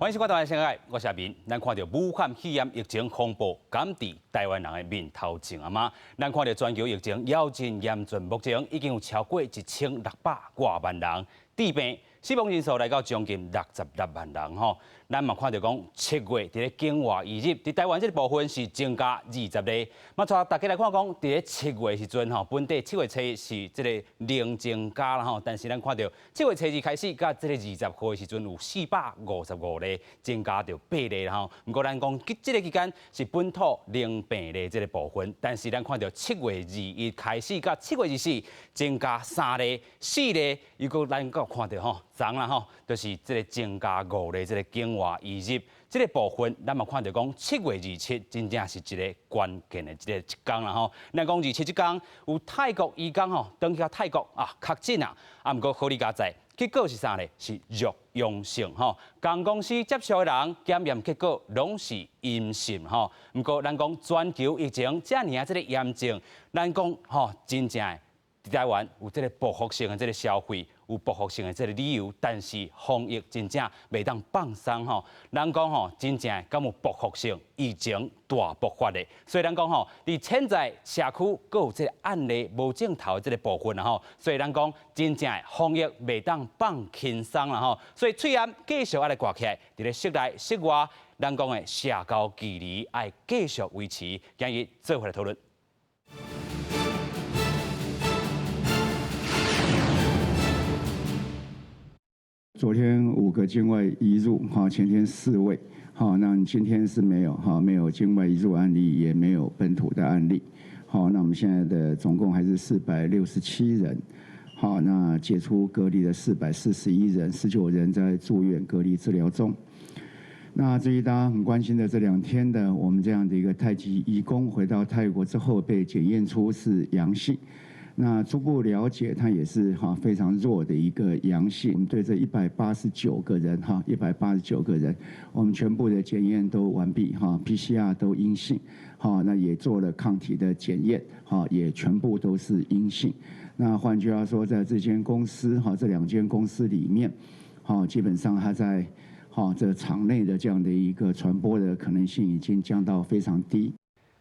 歡迎收看《台灣新界》，我是阿明。咱看著武漢肺炎疫情風暴，敢佇台灣人的面頭前啊嗎？咱看著全球疫情猶真嚴峻，目前已經有超過1600外萬人致病，死亡人數來到將近66萬人吼。咱嘛看著講七月佇咧境外移入，佇台灣這個部分是增加20例。嘛，帶大家來看講，佇咧七月時陣吼，本地7月初一是這個零增加啦吼，但是咱看著7月初二開始，佮這個20號的時陣有455例，增加著8例啦吼。毋過咱講這個期間是本土零病例這個部分，但是咱看著7月21開始，佮7月24增加三例、四例，又閣咱閣看著吼，昨啦吼，就是這個增加五例這個境外移入這個部分，咱嘛看著講7月27真正是一個關鍵的一個一工啦吼。咱講27這工有泰國移工吼，轉去到泰國啊確診啊，啊毋過好佳哉，結果是啥咧？是弱陽性吼。仝公司接觸的人檢驗結果攏是陰性吼。毋過咱講全球疫情遮爾仔這個嚴重，咱講吼真正的佇台灣有這個報復性的這個消費，有報復性的這個旅遊，但是防疫真正袂當放鬆吼。咱講吼，真正敢有報復性疫情大爆發的，所以咱講吼，佇潛在社區閣有這個案例無症頭的這個部分啦吼，所以咱講真正的防疫袂當放輕鬆啦吼。所以喙罨繼續愛來掛起來，佇咧室內室外，咱講的社交距離愛繼續維持。今日做伙來討論。昨天五個境外移入，哈，前天四位，好，那今天是沒有，哈，沒有境外移入案例，也沒有本土的案例，好，那我們現在的總共還是467人，好，那解除隔離的441人，19人在住院隔離治療中。那至於大家很關心的這兩天的我們這樣的一個泰籍移工回到泰國之後被檢驗出是陽性。那初步了解，他也是哈非常弱的一個陽性。我們對這一百八十九個人哈，一百八十九個人，我們全部的檢驗都完畢哈，PCR 都陰性，哈，那也做了抗體的檢驗，哈，也全部都是陰性。那換句話說，在這間公司哈，這兩間公司裡面，哈，基本上他在哈這場內的這樣的一個傳播的可能性已經降到非常低。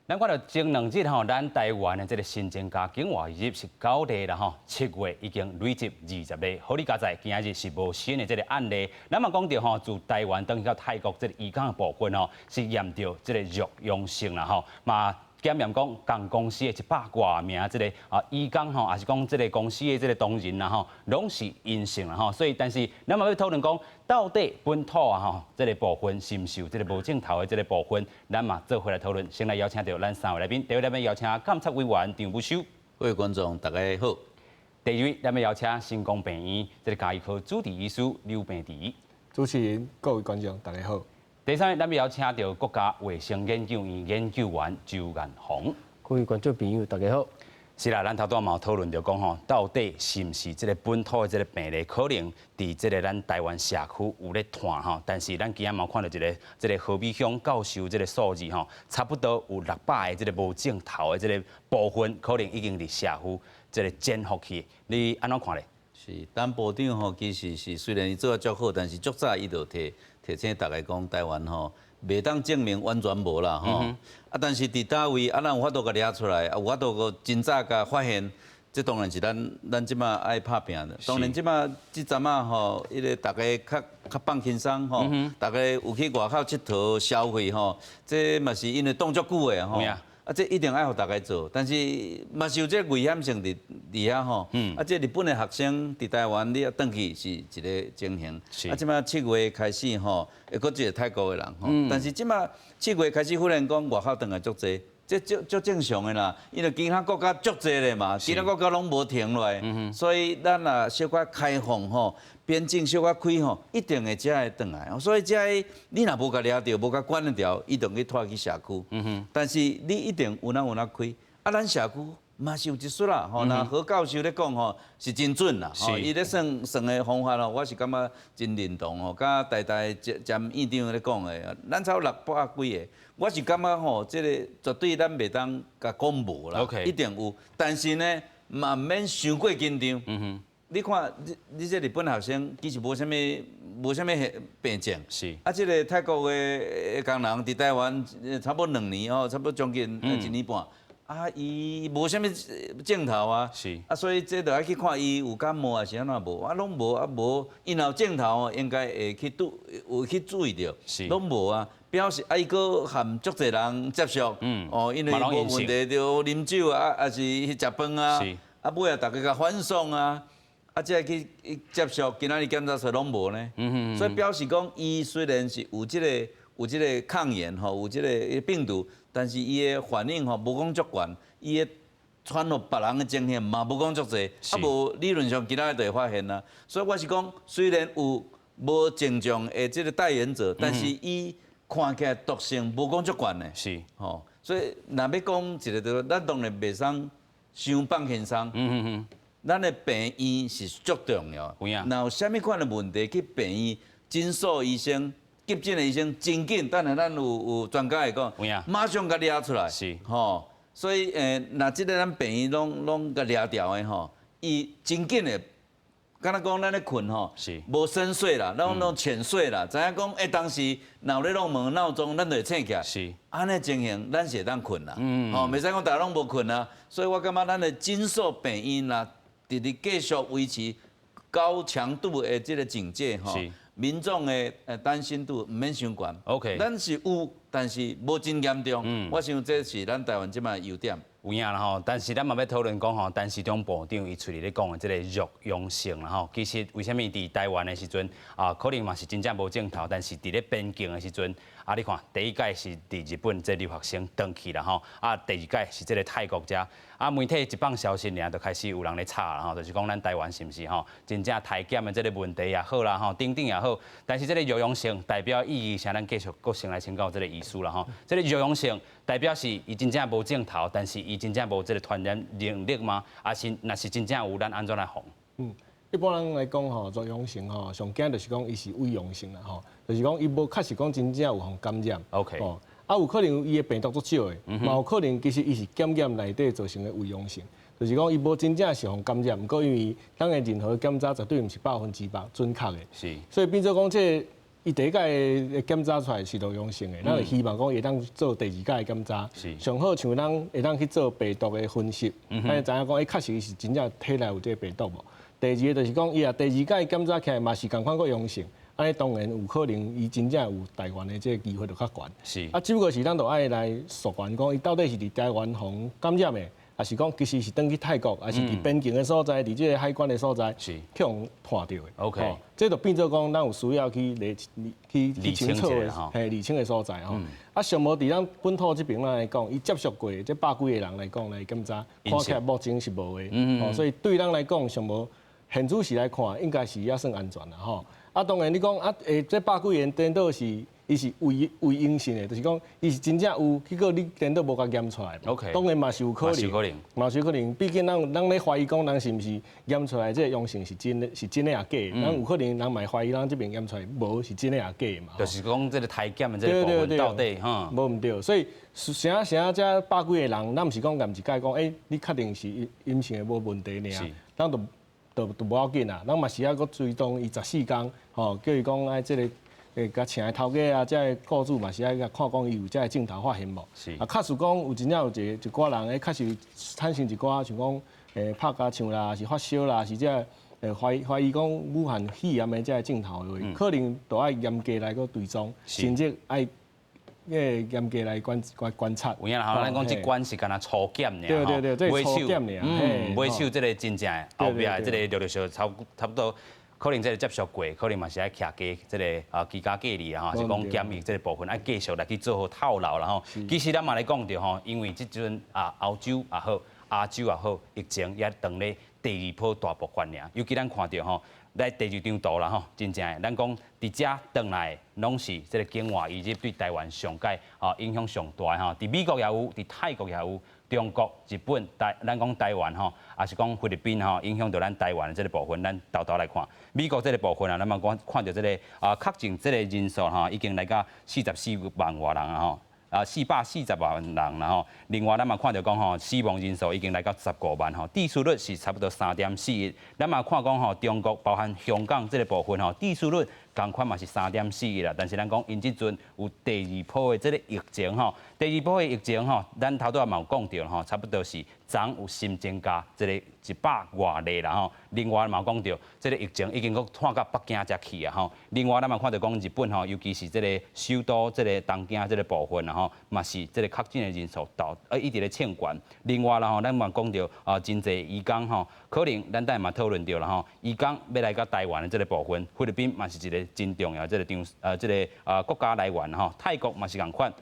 咱看著前兩日吼，咱台灣的這個新增加境外移入是9例啦吼，七月已經累積20例。好佳哉，今日是無新的這個案例。咱嘛講著吼，自台灣轉去到泰國這個移工的部分吼，是驗著這個弱陽性啦吼，嘛檢驗講仝公司的100外名這個啊移工吼，抑是講這個公司的這個同仁啦吼，攏是陰性啦吼。所以，但是咱嘛欲討論講，到底本土啊吼，這個部分是毋是有這個無症頭的這個部分，咱嘛做伙來討論。先來邀請著咱三位來賓，第一位咱欲邀請監察委員張武修，各位觀眾大家好。第二位咱欲邀請成功病院這個家醫科主治醫師劉病治，主持人各位觀眾大家好。第三位咱欲邀請著國家衛生研究院研究員周彥宏，各位觀眾朋友大家好。是啦，咱頭拄仔嘛有討論著講吼，到底是毋是這個本土的這個病例可能佇這個咱台灣社區有咧傳吼？但是咱今仔嘛看著一個這個和美鄉教授這個數字吼，差不多有600個這個無症頭的這個部分，可能已經佇社區這個潛伏去，你按怎看咧？是，陳部長吼，其實是雖然伊做得足好，但是足早伊就提提醒大家講，台灣吼袂當證明完全無啦吼。啊，但是佇佗位啊，咱有法度共掠出來，啊，有法度閣真早共發現，這當然是咱咱這馬愛拍拚的。當然這馬這陣仔吼，彼個大家較較放輕鬆吼，大家有去外口𨑨迌消費吼，這嘛是因為擋足久的吼。啊，這一定愛予大家做，但是嘛是有這個危險性佇佇遐吼。啊，這日本的學生佇台灣，你啊轉去是一個情形。啊，這馬7月開始吼，會閣一個泰國的人吼。但是這馬七月開始忽然講外口轉來足濟，這足足正常的啦。因為其他國家足濟咧嘛，其他國家攏無停落來，所以咱若小可開放吼，邊境小可開吼，一定會遮會轉來。所以遮個你若無共掠著，無共管得牢，伊就去拖去社區。但是你一定有哪有哪開，啊，咱社區嘛是有一撮啦。吼，若何教授咧講吼，是真準啦。吼，伊咧算算的方法吼，我是感覺真認同吼。佮台大詹院長咧講的，咱才600幾个，我是感覺吼，這個絕對咱袂當共講無啦，一定有。但是呢，嘛毋免傷過緊張。你看，你你這日本學生其實無啥物，無啥物病症。啊，這个泰國的工人佇台灣差不多2年吼，差不多將近一年半。啊，伊無啥物症頭啊。啊，所以這就愛去看伊有感冒還是按怎無，啊，攏無啊無，伊若有症頭應該會去注有去注意著。攏無啊，表示啊，伊閣和足濟人接觸，哦，因為無問題就啉酒啊，抑是去食飯啊，啊，尾仔逐家共歡送啊，啊，這去接觸，今仔日檢查出來攏無呢。所以表示講，伊雖然是有這個抗原吼，有這個病毒，但是伊的反應吼無講足懸，伊的傳予別人的情形嘛無講足濟，啊無理論上今仔日就會發現啊。所以我是講，雖然有無症狀的這個帶原者，但是伊看起來毒性無講足懸的。吼，所以若欲講一個就，咱當然袂使傷放輕鬆。咱的病院是足重要。若有啥物款的問題去病院診所醫生、急診的醫生真緊，等下咱有專家會講，馬上共掠出來。吼，所以若這个咱病院攏共掠著的吼，伊真緊的，敢若講咱咧睏吼，無深睡啦，攏淺睡啦，知影講當時若有咧弄門鬧鐘，咱就會醒起來。按呢情形，咱是會當睏啦。吼，袂使講逐家攏無睏啊。所以我感覺咱的診所病院若直直繼續維持高強度的這个警戒吼，民眾的擔心度毋免傷懸。 咱是有，但是無真嚴重。我想這是咱台灣這擺優點。有影啦吼，但是咱嘛欲討論講吼，陳時中部長伊喙裡咧講的這个弱陽性啦吼，其實為啥物佇台灣的時陣啊，可能嘛是真正無症頭，但是佇咧邊境的時陣，啊，你看第一擺是佇日本這留學生轉去啦吼，啊，第二擺是這个泰國遮，啊，媒體一放消息爾，就開始有人咧炒啦吼，就是講咱台灣是毋是吼，真正篩檢的這个問題也好啦吼，等等也好，但是這个弱陽性代表意義啥？咱繼續閣先來請教這个醫師啦吼，這个弱陽性代表是伊真正無症頭，但是伊真正無這个傳染能力嗎？抑是若是真正有，咱按怎來防？一般人來講吼，弱陽性吼，上驚就是講伊是偽陽性啦吼，就是講伊無確實講真正有予感染。 哦，啊有可能伊的病毒足少的，嘛有可能其實伊是檢驗內底造成的偽陽性，就是講伊無真正是予感染，毋過因為咱的任何檢查絕對毋是100%準確的。所以變做講這個伊第一擺的檢查出來是弱陽性的，咱就希望講會當做第二擺的檢查。上好像咱會當去做病毒的分析，咱知影講伊確實是真正體內有這個病毒無。第二个就是講，伊若第二擺檢查起來嘛是仝款閣陽性，按呢當然有可能伊真正有帶原的這个機會就較懸。啊，只不過是咱就愛來溯源講，伊到底是佇台灣予感染的，抑是講其實是轉去泰國，抑是佇邊境的所在，佇這个海關的所在，去予傳著的。這就變做講，咱有需要去釐去清楚的，嘿，釐清的所在吼。啊，上無佇咱本土這邊來講，伊接觸過這百幾個人來講來檢查，看起來目前是無的。哦，所以對咱來講，上無現此時來看，應該是猶算安全啦吼。啊，當然你講啊，這百幾個人顛倒是伊是偽陰性的，就是講伊是真正有，結果你顛倒無共驗出來。 當然嘛是有可能，嘛是有可能。畢竟咱咧懷疑講人是毋是驗出來這個陽性是真的，是真的抑假的？咱有可能人嘛會懷疑咱這邊驗出來無是真的抑假的嘛。就是講這个篩檢的這个部分到底哈。無毋對，所以啥啥這百幾個人，咱毋是講共一概講，欸，你確定是陰性的無問題爾，咱就無要緊啦，咱嘛是愛閣追蹤伊14工，吼，叫伊講愛這个，共請的頭家啊，這个雇主嘛是愛共看講伊有這个症頭發現無？啊，確實講有真正有一寡人，欸，確實產生一寡像講，拍尻槍啦，是發燒啦，是這个懷疑講武漢肺炎的這个症頭的話，可能都愛嚴格來閣追蹤，甚至愛嚴格來觀察。有影啦，咱講這關是敢若初檢爾，對對對，這初檢爾，尾手這个真正的後壁的這个陸陸續續差不多，可能這个接觸過，可能嘛是愛徛家這个啊居家隔離啊，吼，是講檢疫這个部分愛繼續來去做好透露啦吼。其實咱嘛咧講著吼，因為這陣啊歐洲也好，亞洲也好，疫情也當咧第二波大爆發爾。尤其咱看著吼，來第二張圖啦吼，真正的，咱講佇遮轉來攏是這个境外移入對台灣上蓋啊影響上大吼。佇美國也有，佇泰國也有，中國、日本、台，咱講台灣吼，抑是講菲律賓吼，影響著咱台灣的這个部分，咱沓沓來看。美國這个部分啊，咱嘛講看著這个啊確診這个人數吼，已經來到44萬外人啊吼。啊，440萬人啦吼。另外，咱嘛看著講吼，死亡人數已經來到15萬吼，致死率是差不多3.41。咱嘛看講吼，中國包含香港這个部分吼，致死率仝款嘛是3.4啦。但是咱講𪜶這陣有第二波的這個疫情吼，第二波的疫情吼，咱頭拄仔嘛有講著吼，差不多是昨有新增加這個一百外例啦吼。另外嘛有講著，這個疫情已經閣拖到北京遮去啊吼。另外咱嘛看著講日本吼，尤其是這個首都這個東京這個部分啦吼，嘛是這個確診的人數到一直咧衝懸。另外啦吼，咱嘛講著啊，真濟移工吼，可能咱等下嘛討論著啦吼，移工欲來到台灣的這個部分，菲律賓嘛是一個真重要這個場這個國家來源吼，泰國嘛是仝款。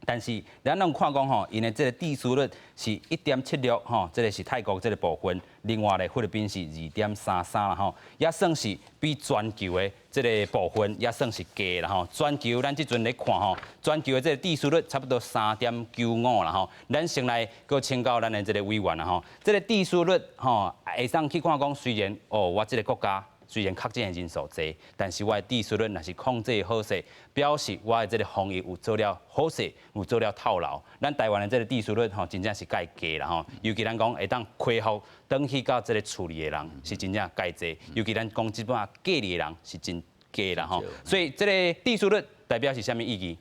但是咱攏看講吼，𪜶的這個致死率是1.76吼，這個是泰國這個部分。另外咧，菲律賓是2.33啦吼，也算是比全球的這個部分也算是低啦吼。全球咱這陣咧看吼，全球的這個致死率差不多3.95啦吼。咱先來閣請教咱的這個委員啦吼，這個致死率吼，會當去看講，雖然哦，我這個國家雖然確診的人數濟，但是我的致死率若是控制好勢，表示我的這個防疫有做了好勢，有做了透勞。咱台灣的這個致死率吼，真正是蓋低啦吼。尤其咱講會當恢復轉去到這個厝裡的人是真正蓋濟，尤其咱講這擺隔離的人是真低啦吼。所以這個致死率代表是啥物意義？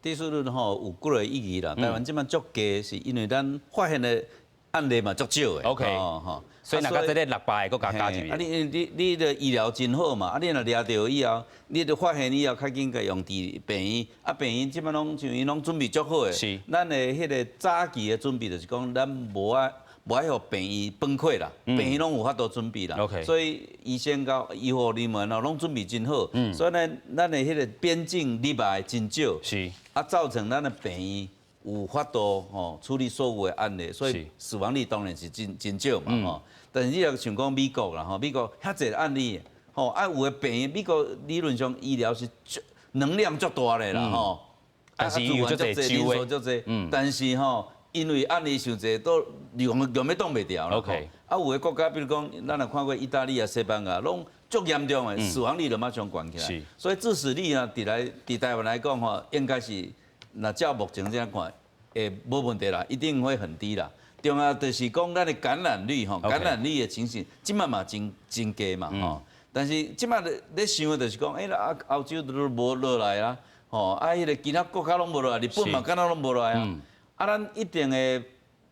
致死率吼有幾個意義啦。台灣這擺足低，是因為咱發現的案例嘛足少的。 吼。所以若共這个600个閣共加入去。啊，你的醫療真好嘛？啊，你若掠著以後，你著發現以後，較緊共用佇病院。啊，病院這擺攏像𪜶攏準備足好的。咱的彼個早期的準備就是講，咱無愛予病院崩潰啦。病院攏有法度準備啦。 所以醫生佮醫護人員哦，攏準備真好。所以呢，咱的彼個邊境入來真少。啊，造成咱的病院有法度吼處理所有的案例，所以死亡率當然是真真少嘛吼。但是你若像講美國啦吼，美國遐濟案例吼，啊有的病院，美國理論上醫療是足能量足大的啦吼，但是有足濟人數足濟，但是吼，因為案例傷濟，都用用欲擋袂牢啦。 啊有的國家，比如講，咱若看過意大利啊、西班牙，攏足嚴重的，死亡率就馬上懸起來。所以致死率啊，佇台灣來講吼，應該是若照目前這樣看，會無問題啦，一定會很低啦。重要就是講咱的感染率吼，感染率的情形，這擺嘛真真低嘛吼。但是這擺咧想的就是講，欸，啊歐洲都無落來啊，吼啊彼個其他國家攏無落來，日本嘛敢若攏無落來啊。啊，咱一定會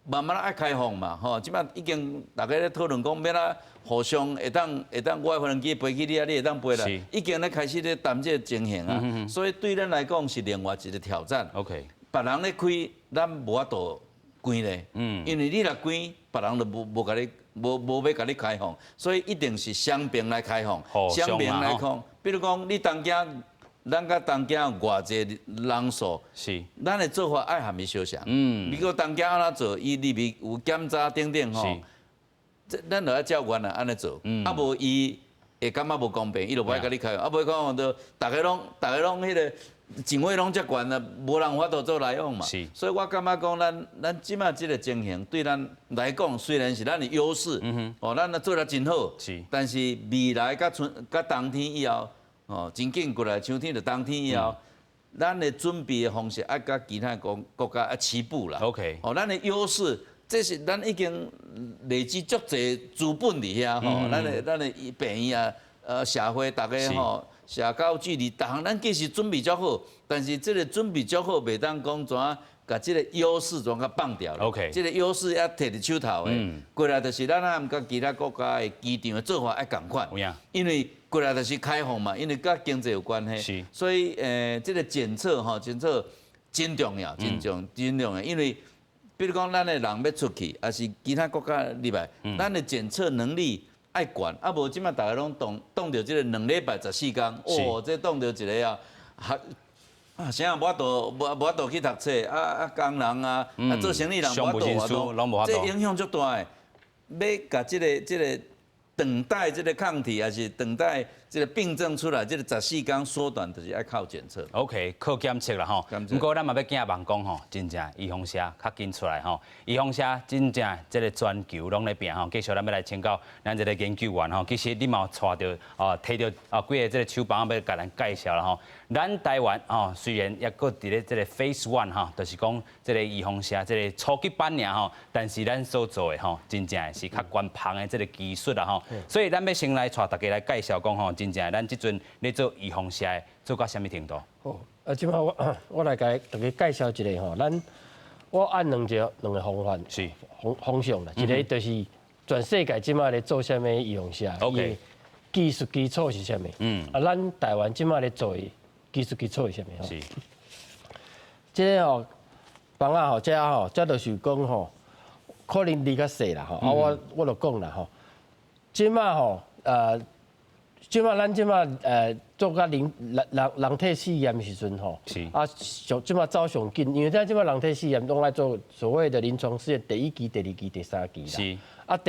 慢慢愛開放嘛，吼。這擺已經大家咧討論講，欲按怎互相會當，我的飛機飛去你遐，你會當飛來，已經咧開始咧談這個情形啊。所以對咱來講是另外一個挑戰。 別人咧開，咱無法度關咧，因為你若關，別人就無共你，無欲共你開放，所以一定是雙邊來開放，雙邊來講，比如講你東京，咱佮東京偌濟人數，咱的做法愛和伊相像。美國東京按怎做，伊入去有檢查等等吼，這咱就愛照原來按呢做，啊無伊會感覺無公平，伊就無愛共你開放，啊無開放就逐家攏彼個。井位攏遮懸啊，無人有法度做來往嘛。所以我感覺講，咱這擺這個情形對咱來講，雖然是咱的優勢，哦，咱做得真好。但是未來佮春佮冬天以後，哦，真緊過來秋天就冬天以後，咱的準備的方式愛佮其他國家愛齊步啦。 哦，咱的優勢，這是咱已經累積足濟資本佇遐吼，咱的病院啊，社會逐家吼。社交距離，逐項咱其實準備足好，但是這個準備足好，袂當講怎共這個優勢怎共放掉了。 這個優勢猶提佇手頭的。過來就是咱啊，佮其他國家的機場的做法愛仝款。因為過來就是開放嘛，因為佮經濟有關係。所以這個檢測吼，檢測真重要，真重真重要。因為比如講，咱的人欲出去，抑是其他國家入來，咱的檢測能力愛懸，啊無這擺逐家攏擋著這個2禮拜14工，哦，這擋著一个啊，啊，啥無法度無法度去讀冊，啊啊工人啊，啊做生意人無法度活動，這影響足大的。欲共這個等待這個抗體，抑是等待這個病症出來，這個十四工縮短，就是愛靠檢測。 OK，靠檢測啦吼。毋過咱嘛欲寄望講吼，真正預防射較緊出來吼。預防射真正這個全球攏咧拼吼。繼續咱欲來請教咱這個研究員吼。其實你嘛有帶著啊，提著啊幾个這個手板欲共咱介紹啦吼。咱台灣吼雖然猶閣佇咧這個 Phase One 吼，就是講這個預防射這個初級班爾吼，但是咱所做的吼，真正是較懸芳的這個技術啦吼。所以咱欲先來帶大家來介紹講吼，真正咱這陣咧做預防射做到啥物程度？好，啊，這擺我來共大家介紹一下吼，咱我按兩個方法方向啦，一個就是全世界這擺咧做啥物預防射， 技術基礎是啥物？啊，咱台灣這擺咧做的技術基礎是啥物？這个吼，房仔吼，這吼，這就是講吼，可能你較細啦吼，啊，我就講啦吼，這擺吼，這擺咱這擺做甲人體試驗時陣吼，啊，上這擺走上緊，因為咱這擺人體試驗攏愛做所謂的臨床試驗，第一期、第二期、第三期啦。啊，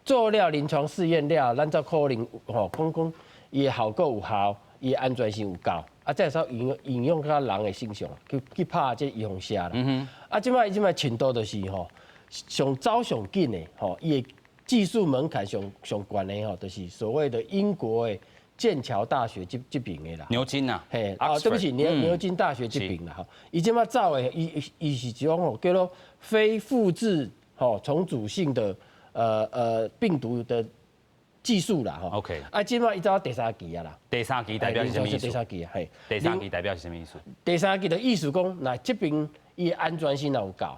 做了臨床試驗了，咱才可能吼講講伊的效果有效，伊的安全性有夠，啊，才會使應用到人的身上去拍這預防射啦。啊，這擺這擺程度就是吼，上走上緊的吼，伊的技術門檻上上懸的吼，就是所謂的英國的劍橋大學這邊的啦。牛津啊。嘿，啊，對不起，牛津大學這邊啦吼，伊這擺走的，伊是一種吼叫做非複製吼重組性的病毒的技術啦吼。 啊，這擺伊走到第三期啊啦。第三期代表是啥物意思？第三期啊，嘿。第三期代表是啥物意思？第三期的意思講，若這邊伊的安全性若有夠，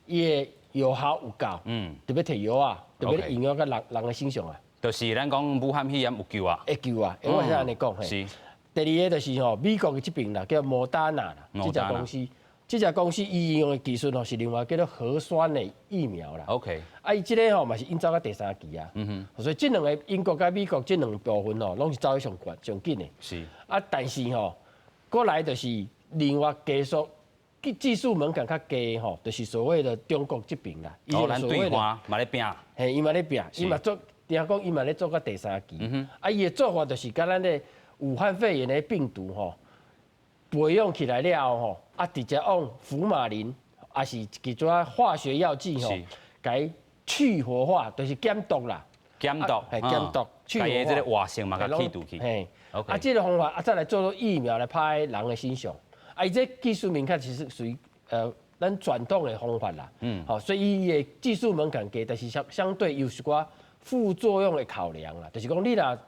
伊的藥效有夠，就欲提藥啊，就欲應用到人的身上啊。就是咱講武漢肺炎有救啊。會救啊，我是按呢講嘿。第二个就是吼，美國的這邊啦，叫莫達納啦，這家公司，這家公司伊用的技術吼是另外叫做核酸的疫苗啦。 啊，伊這个吼嘛是𪜶走到第三期啊。所以這兩个英國佮美國這兩部分吼，攏是走得上懸上緊的。啊，但是吼，過來就是另外技術門檻較低吼，就是所謂的中國這邊啦。哦，咱對岸嘛咧拚。嘿，伊嘛咧拚，伊嘛做，聽講伊嘛咧做到第三期。啊，伊的做法就是佮咱的武漢肺炎的病毒吼，培養起來了後吼，啊，直接用福馬林，抑是一種化學藥劑吼，共去活化，就是減毒啦。減毒，嘿，減毒，去活化。這個活性嘛，共去除去。嘿，啊，這个方法啊，再來做做疫苗來拍在人的身上。啊，伊這技術門檻其實屬於咱傳統的方法啦。好，所以伊的技術門檻低，但是相對有一寡副作用的考量啦，就是講你若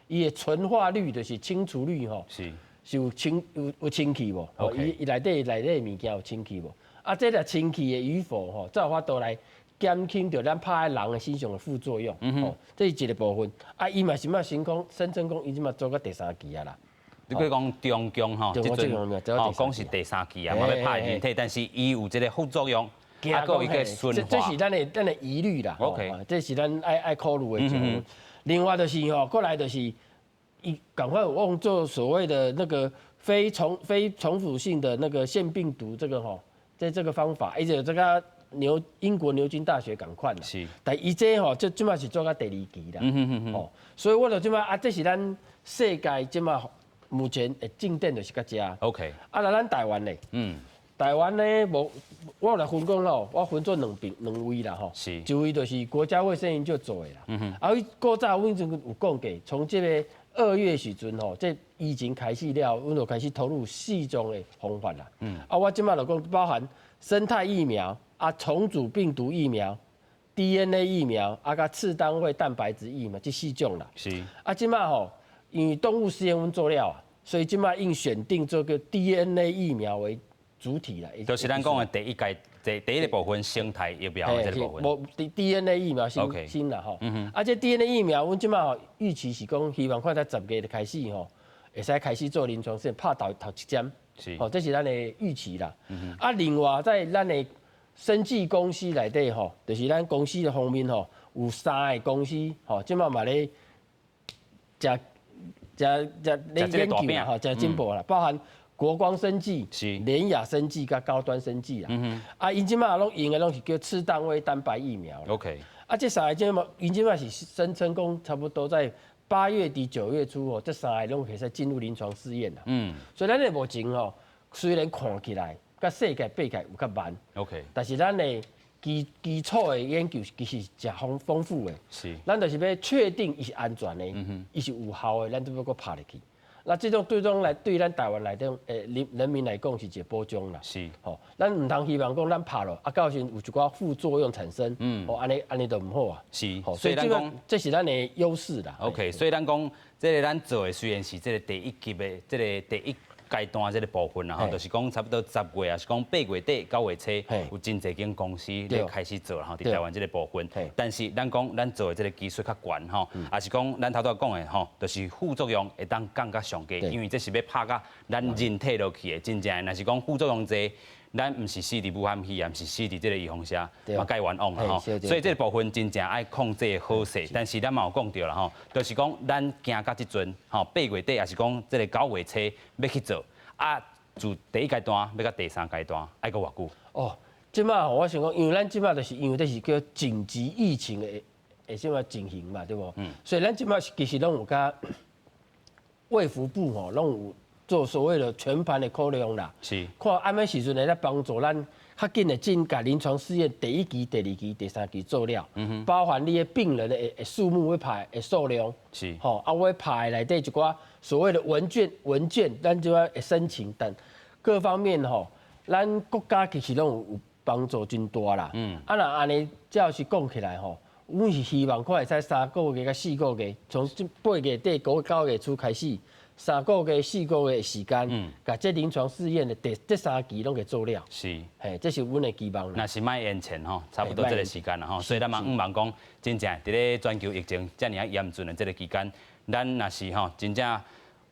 伊的純化率就是清除率吼，是有清氣無？伊內底的物件有清氣無？啊，這个清氣的與否吼，才有法度來減輕著咱拍在人的身上的副作用。吼，這是一个部分。啊，伊嘛是嘛先講聲稱講，伊這馬做到第三期啊啦。你閣講中共吼，這陣吼講是第三期啊，嘛欲拍人體，但是伊有這个副作用，啊，閣有一個純化。這是咱的疑慮啦。 這是咱愛考慮的一部分。另外就是吼，過來就是伊趕快有用做所謂的那個非重複性的那個腺病毒這個吼，這這個方法，而且這個英國牛津大學仝款啦。但伊這吼，這擺是做到第二期啦。哦，所以我就這擺啊，這是咱世界這擺目前的進展就是到這。 啊，那咱台灣咧？台灣咧無，我來分講吼，我分做兩邊兩位啦吼。一位就是國家衛生研究做的啦。啊，伊古早阮陣有講過，從這个2月時陣吼，這疫情開始了，阮就開始投入四種的方法啦。啊，我這擺就講包含生態疫苗、啊重組病毒疫苗、DNA 疫苗、啊佮次單位蛋白質疫苗，這四種啦。啊，這擺吼，因為動物實驗阮做了啊，所以這擺應選定這個 DNA 疫苗為主體啦。就是咱講的第一屆第一个部分生態疫苗的這个部分。無 DNA 疫苗先先啦吼。啊，這 DNA 疫苗，阮這擺吼預期是講，希望看在10月就開始吼，會使開始做臨床試驗，拍頭一針。吼，這是咱的預期啦。啊，另外在咱的生技公司內底吼，就是咱公司的方面吼，有三个公司吼，這擺嘛咧，誠誠誠咧研究吼，誠進步啦，包含國光生技、聯亞生技佮高端生技啦。啊，𪜶這擺攏用的攏是叫次單位蛋白疫苗。 啊，這三个這擺𪜶這擺是聲稱講差不多在8月底9月初哦，這三个攏會使進入臨床試驗啦。所以咱的目前吼，雖然看起來佮世界比起來有較慢。 但是咱的基礎的研究其實誠豐富的。咱就是欲確定伊是安全的，伊是有效的，咱就欲閣拍入去。那這種對種來對咱台灣來講，人民來講是一個保障啦。吼，咱毋通希望講咱拍落，啊，到時有一寡副作用產生，吼，按呢按呢就毋好啊。所以這個這是咱的優勢啦。 OK，所以咱講這个咱做的雖然是這个第一級的這个第一階段這个部分啦，吼，就是講差不多10月，抑是講8月底9月初，有真濟間公司咧開始做啦，吼，佇台灣這个部分。但是咱講咱做的這个技術較懸吼，抑是講咱頭拄講的吼，就是副作用會當降較上低，因為這是欲拍佮咱人體落去的，真正的，若是講副作用濟，咱毋是死佇武漢肺炎，是死佇這个預防射，嘛蓋冤枉啦吼。所以這个部分真正愛控制好勢，但是咱嘛有講著啦吼，就是講咱行到這陣吼，8月底抑是講這个9月初欲去做，啊，自第一階段欲到第三階段，愛閣偌久？哦，這馬我想講，因為咱這馬就是因為這是叫緊急疫情的這馬情形嘛，對無？所以咱這馬其實攏有佮衛福部吼，攏有做所謂的全盤的考量啦。看按啥時陣會來幫助咱較緊的進共臨床試驗第一期、第二期、第三期做了，包含你的病人的數目欲拍的數量，吼，啊，欲拍的內底一寡所謂的文件，咱就要申請等各方面吼，咱國家其實攏有幫助真大啦。啊，若按呢，這是講起來吼，阮是希望看會使3個月佮4個月，從這8月底9月初開始，3個月、四個月的時間，共這臨床試驗的第這三期攏給做了。嘿，這是阮的期望。若是莫延遲吼，差不多這个時間啦吼，所以咱嘛向望講，真正佇咧全球疫情遮爾仔嚴峻的這个期間，咱若是吼真正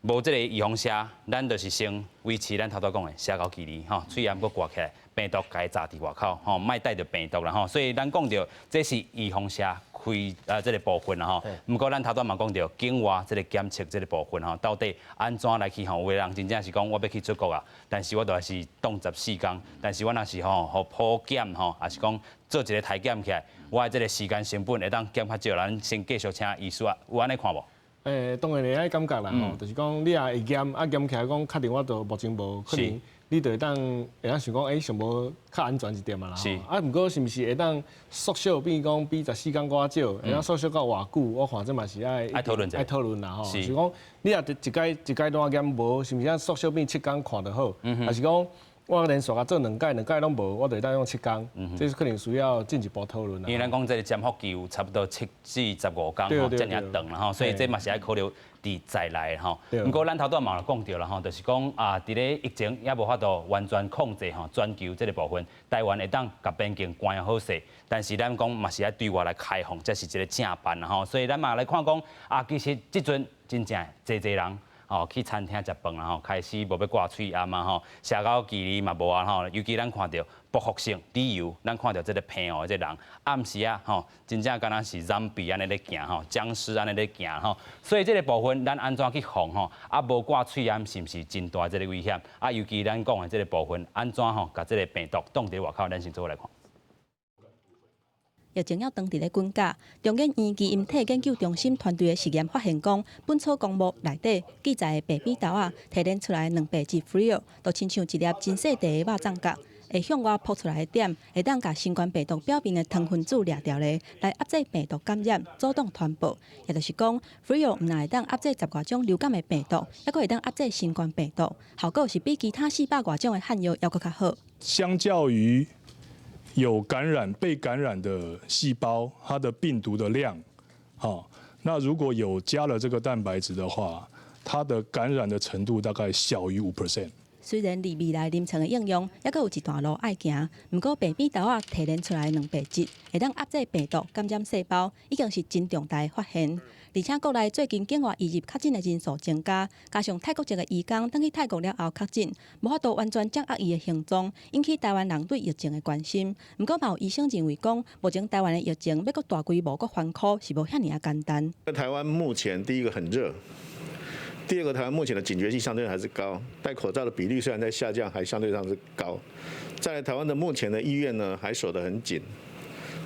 無這个預防射，咱就是先維持咱頭拄講的社交距離吼，喙罨閣掛起來，病毒共伊閘佇外口吼，莫帶著病毒啦吼。所以咱講著這是預防射開啊這个部分啦吼。毋過咱頭拄嘛講著境外這个檢測這个部分吼，到底按怎來去吼？有的人真正是講我欲去出國啊，但是我都還是擋14工，但是我若是吼予普檢吼，抑是講做一个篩檢起來，我的這个時間成本會當減較少。咱先繼續請醫師啊，有按呢看無？當然會按呢感覺啦吼，就是講你若會驗，啊驗起來講確定我都目前無可能，你就會當想講，上無較安全一點仔啦。啊，毋過是毋是會當縮小，變講比14工閣較少，會當縮小到偌久？我看這嘛是愛愛討論愛討論啦吼。是講你若一擺一階段驗無，是毋是按縮小變7工看就好？抑是講我連續共做兩擺，兩擺攏無，我就會當用七工，這是可能需要進一步討論。因為咱講這个潛伏期有差不多7至15工吼，遮爾長啦吼，所以這嘛是愛考慮佇在內吼。毋過咱頭拄嘛有講著啦吼，就是講啊，佇咧疫情猶無法度完全控制吼，全球這个部分，台灣會當共邊境關好勢，但是咱講嘛是愛對外來開放，這是一个正範啦吼。所以咱嘛來看講啊，其實這陣真正濟濟人吼，去餐廳食飯啦吼，開始無欲掛喙罨啊吼，社交距離嘛無啊吼，尤其咱看著報復性旅遊，咱看著這个澎湖的這个人，暗時仔吼，真正敢若是 zombie 按呢咧行吼，殭屍按呢咧行吼，所以這个部分咱按怎去防吼？啊，無掛喙罨是毋是真大這个危險？啊，尤其咱講的這个部分，按怎吼，共這个病毒擋佇外口？咱先做伙來看。疫情猶當佇咧滾絞，中研院基因體研究中心團隊的實驗發現講，本草綱目內底記載的白扁豆仔提煉出來的蛋白質 Frio，就親像一粒真細塊的肉粽角，會向外噗出來的點，會當共新冠病毒表面的糖分子掠著咧，來壓制病毒感染、阻擋傳播。也就是講，Frio 毋但會當壓制十外種流感的病毒，猶閣會當壓制新冠病毒，效果是比其他400外種的漢藥猶閣較好。相較於有感染、被感染的細胞，它的病毒的量，好，那如果有加了這個蛋白質的話，它的感染的程度大概小於5%。雖然佇未來臨床的應用，猶閣有一段路愛行，毋過白扁豆仔提煉出來的蛋白質，會當壓制病毒感染細胞，已經是真重大的發現。而且國內最近境外移入確診的人數增加，加上泰國籍的移工轉去泰國了後確診，無法度完全掌握伊的行蹤，引起台灣人對疫情的關心。毋過嘛有醫生認為講，目前台灣的疫情欲閣大規模閣翻箍是無遐爾仔簡單。台灣目前第一個很熱。第二個，台灣目前的警覺性相對還是高，戴口罩的比率雖然在下降，還相對上是高。在台灣的目前的醫院呢，還守得很緊，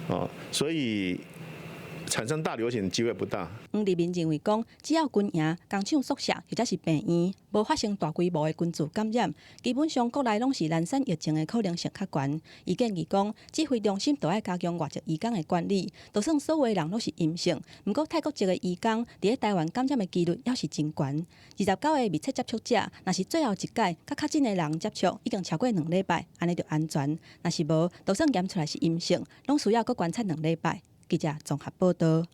啊，所以產生大流行的機會不大。黃立民認為講，只要軍營、工廠宿舍或者是病院無發生大規模的群聚感染，基本上國內攏是零散疫情的可能性較懸。伊建議講，指揮中心著愛加強外籍移工的管理，就算所有人攏是陰性，毋過泰國籍的移工佇咧台灣感染的幾率猶是真懸。29个密切接觸者，若是最後一擺佮確診的人接觸已經超過兩禮拜，按呢就安全；若是無，就算驗出來是陰性，攏需要閣觀察兩禮拜。記者綜合報道。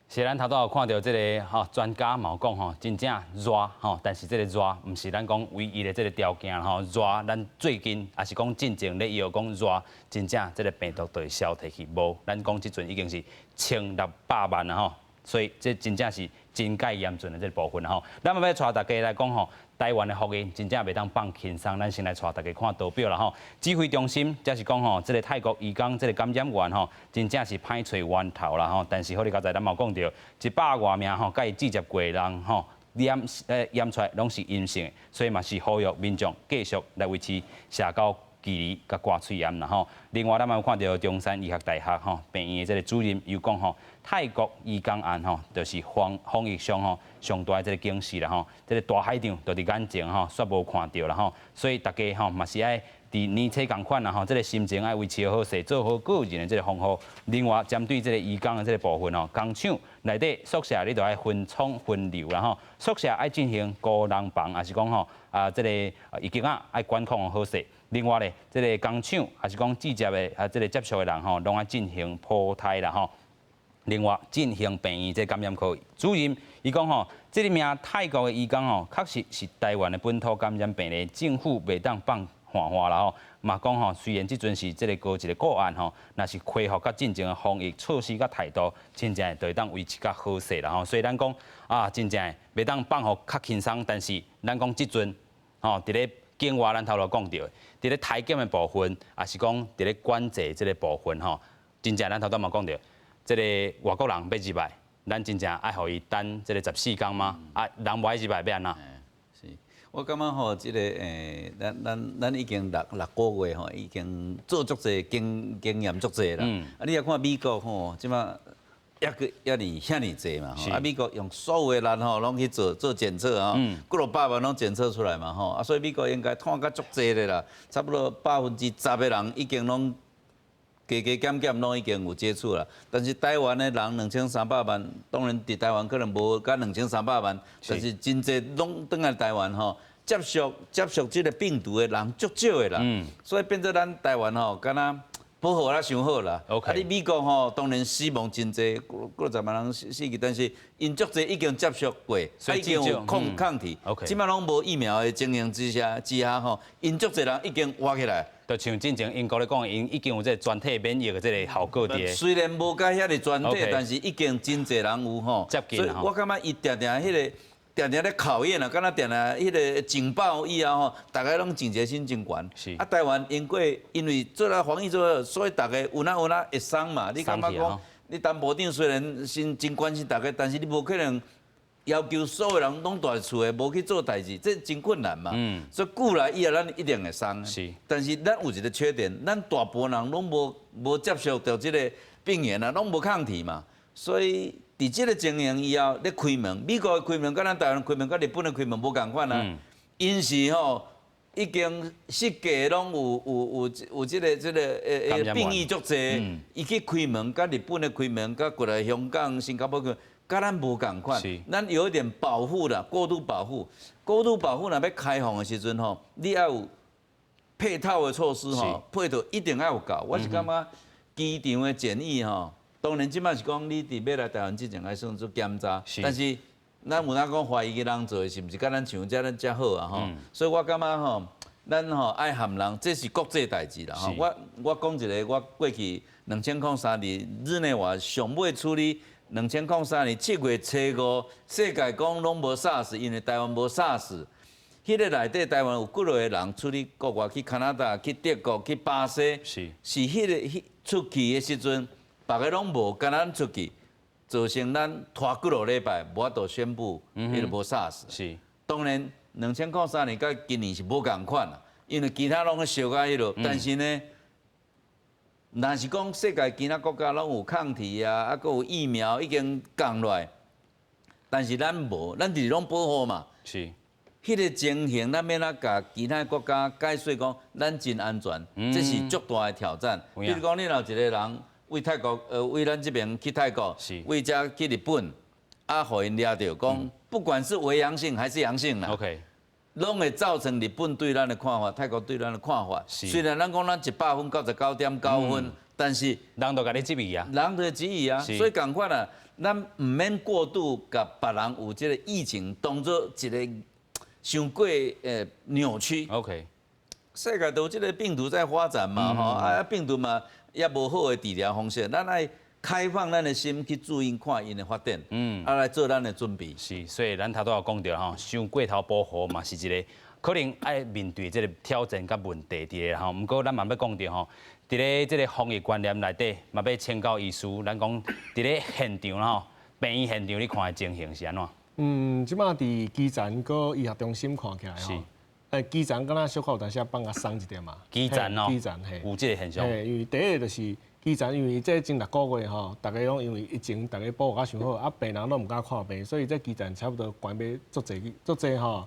是咱頭拄有看著這个吼專家嘛有講吼，真正熱吼，但是這个熱毋是咱講唯一的這个條件吼，熱咱最近也是講進前咧伊有講熱，真正這个病毒就會消退去，無，咱講這陣已經是1600萬啊吼，所以這真正是真蓋嚴峻的這个部分吼。咱嘛欲帶大家來講吼，台灣的防疫真正袂當放輕鬆，咱先來帶大家看圖表啦吼。指揮中心這是講吼，這个泰國移工這个感染源吼，真正是歹揣源頭啦吼。但是好你剛才咱嘛有講著，100外名吼，佮伊接觸過的人吼，驗出來攏是陰性，所以嘛是呼籲民眾繼續來維持社交距離佮掛喙罨啦吼。另外，咱嘛有看著中山醫學大學吼病院的這个主任又講吼，泰國移工案吼，就是防疫上吼上大的這个警示啦吼。這个大海長就佇眼前吼，煞無看著啦吼。所以大家吼嘛是愛佇年初仝款啦吼，這个心情愛維持好勢，做好個人的這个防護。另外，針對這个移工的這个部分吼，工廠內底宿舍你著愛分艙分流啦吼，宿舍愛進行孤人房，抑是講吼啊，這个移工仔愛管控好勢。另外咧，這个工廠抑是講直接的啊，這个接觸的人吼，攏愛進行普篩啦吼。另外，進行病院這感染科主任伊講吼，這个名泰國的移工吼，確實是台灣的本土感染病例，政府袂當放緩緩啦吼。嘛講吼，雖然這陣是這个高一个個案吼，若是恢復佮進前的防疫措施佮態度，真正會當維持較好勢啦吼。所以咱講啊，真正袂當放予較輕鬆，但是咱講這陣吼，佇咧境外咱頭路講著，佇咧篩檢的部分，抑是講佇咧管制這个部分吼，真正咱頭拄嘛講著，這个外國人欲入來，咱真正愛予伊等這个14工嗎？啊，人無愛入來欲按怎？是，我感覺吼，這个咱已經6個月吼，已經做足濟經驗足濟啦。啊，你也看美國吼，這馬抑閣遐爾遐爾濟嘛，啊，美國用所有的人吼，攏去做檢測啊，幾落百萬攏檢測出來嘛吼，啊，所以美國應該統較足濟的啦，差不多10%的人已經攏加加減減攏已經有接觸啦。但是台灣的人2300萬，當然佇台灣可能無甲2300萬，但是真濟攏轉來台灣吼，接觸這个病毒的人足少的啦，所以變做咱台灣吼，敢若保護得傷好啦。啊，你美國吼，當然死亡真濟，幾幾十萬人死去，但是𪜶足濟已經接觸過，已經有抗體。這擺攏無疫苗的情形之下吼，𪜶足濟人已經活起來。就像進前英國咧講，𪜶已經有這個全體免疫的這个效果佇。雖然無甲遐爾全體，但是已經真濟人有吼。接近。所以我感覺伊定定彼个定定咧考驗啊，敢若定定彼个警報以後吼，逐家攏警覺心真懸。啊，台灣因過因為做了防疫做，所以逐家有哪有哪會鬆嘛。你感覺講，你陳部長雖然是真關心逐家，但是你無可能要求所有人攏蹛佇厝的，無去做代誌，這真困難嘛。所以久來以後，咱一定會鬆。但是咱有一個缺點，咱大部分人攏無接觸著這个病原啊，攏無抗體嘛，所以。佇這个情形以後，咧開門，美國的開門，佮咱台灣開門，佮日本的開門無仝款啊。𪜶是吼已經世界攏有這个變異足濟，伊去開門，佮日本的開門，佮過來香港、新加坡去，佮咱無仝款。咱有一點保護啦，過度保護，過度保護若欲開放的時陣吼，你愛有配套的措施吼，配套一定愛有夠。我是感覺機場的檢疫吼。當然，這擺是講你佇欲來台灣之前愛先做檢查，但是咱有哪講懷疑的人做的是毋是佮咱像這咱遮好啊吼？所以我感覺吼，咱吼愛含人，這是國際代誌啦吼。我講一个，我過去2003年日內瓦上尾處理2003年7月初5，世界講攏無 SARS，因為台灣無 SARS。彼个內底台灣有幾落个人出去國外，去加拿大、去德國、去巴西，是彼个彼出去的時陣。別个攏無，干焦咱出去，造成咱拖幾落禮拜，無法度宣布，彼个無 SARS。當然2003年佮今年是無仝款啦，因為其他攏去燒甲彼落，但是呢，若是講世界其他國家攏有抗體啊，啊，閣有疫苗已經降落來，但是咱無，咱就是攏保護嘛。彼个情形，咱欲按怎共其他國家解說講，咱真安全，這是足大的挑戰。比如講，你若有一个人為泰國，為咱這邊去泰國，為遮去日本，啊，予𪜶掠著，講不管是偽陽性還是陽性啦，攏會造成日本對咱的看法，泰國對咱的看法。雖然咱講咱100分99.9分，但是人都共你質疑啊，人都會質疑啊，所以仝款啊，咱毋免過度共別人有這个疫情當做一个傷過扭曲。 世界都有這个病毒在發展嘛，吼，啊病毒嘛也無好的治療方式，咱愛開放咱的心去注意看𪜶的發展，啊來做咱的準備。是，所以咱頭拄仔有講著吼，傷過頭保護嘛是一个可能愛面對這个挑戰佮問題佇咧吼。毋過咱嘛欲講著吼，佇咧這个防疫觀念內底，嘛欲請教醫師，咱講佇咧現場吼，病院現場你看的情形是按怎？嗯，這擺佇基層佮醫學中心看起來吼，基層敢若小可有當時放較鬆一點嘛。基層哦，基層嘿，有這个現象。嘿，因為第一个就是基層，因為這前6個月吼，逐家攏因為疫情，逐家保護較傷好，啊病人攏毋敢看病，所以這基層差不多關欲足濟足濟吼，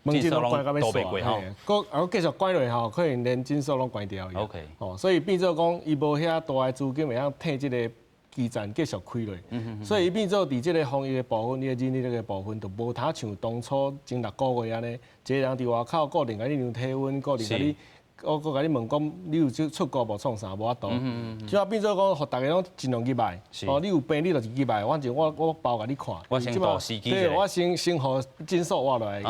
門診攏關到欲煞，嘿，閣啊閣繼續關落吼，可能連診所攏關掉去。 吼，所以變做講，伊無遐大的資金會當替這个基層繼續開落，所以伊變做佇這个防疫的部分，伊的人力的部分，就無通像當初前六個月按呢，一个人佇外口固定共你量體溫，固定共你，閣閣共你問講，你有出出國無？創啥無法度。這擺變做講，予逐家攏盡量入來。哦，你有病你就是入來，反正我我包共你看。我先導司機。對，我先先予診所活落來，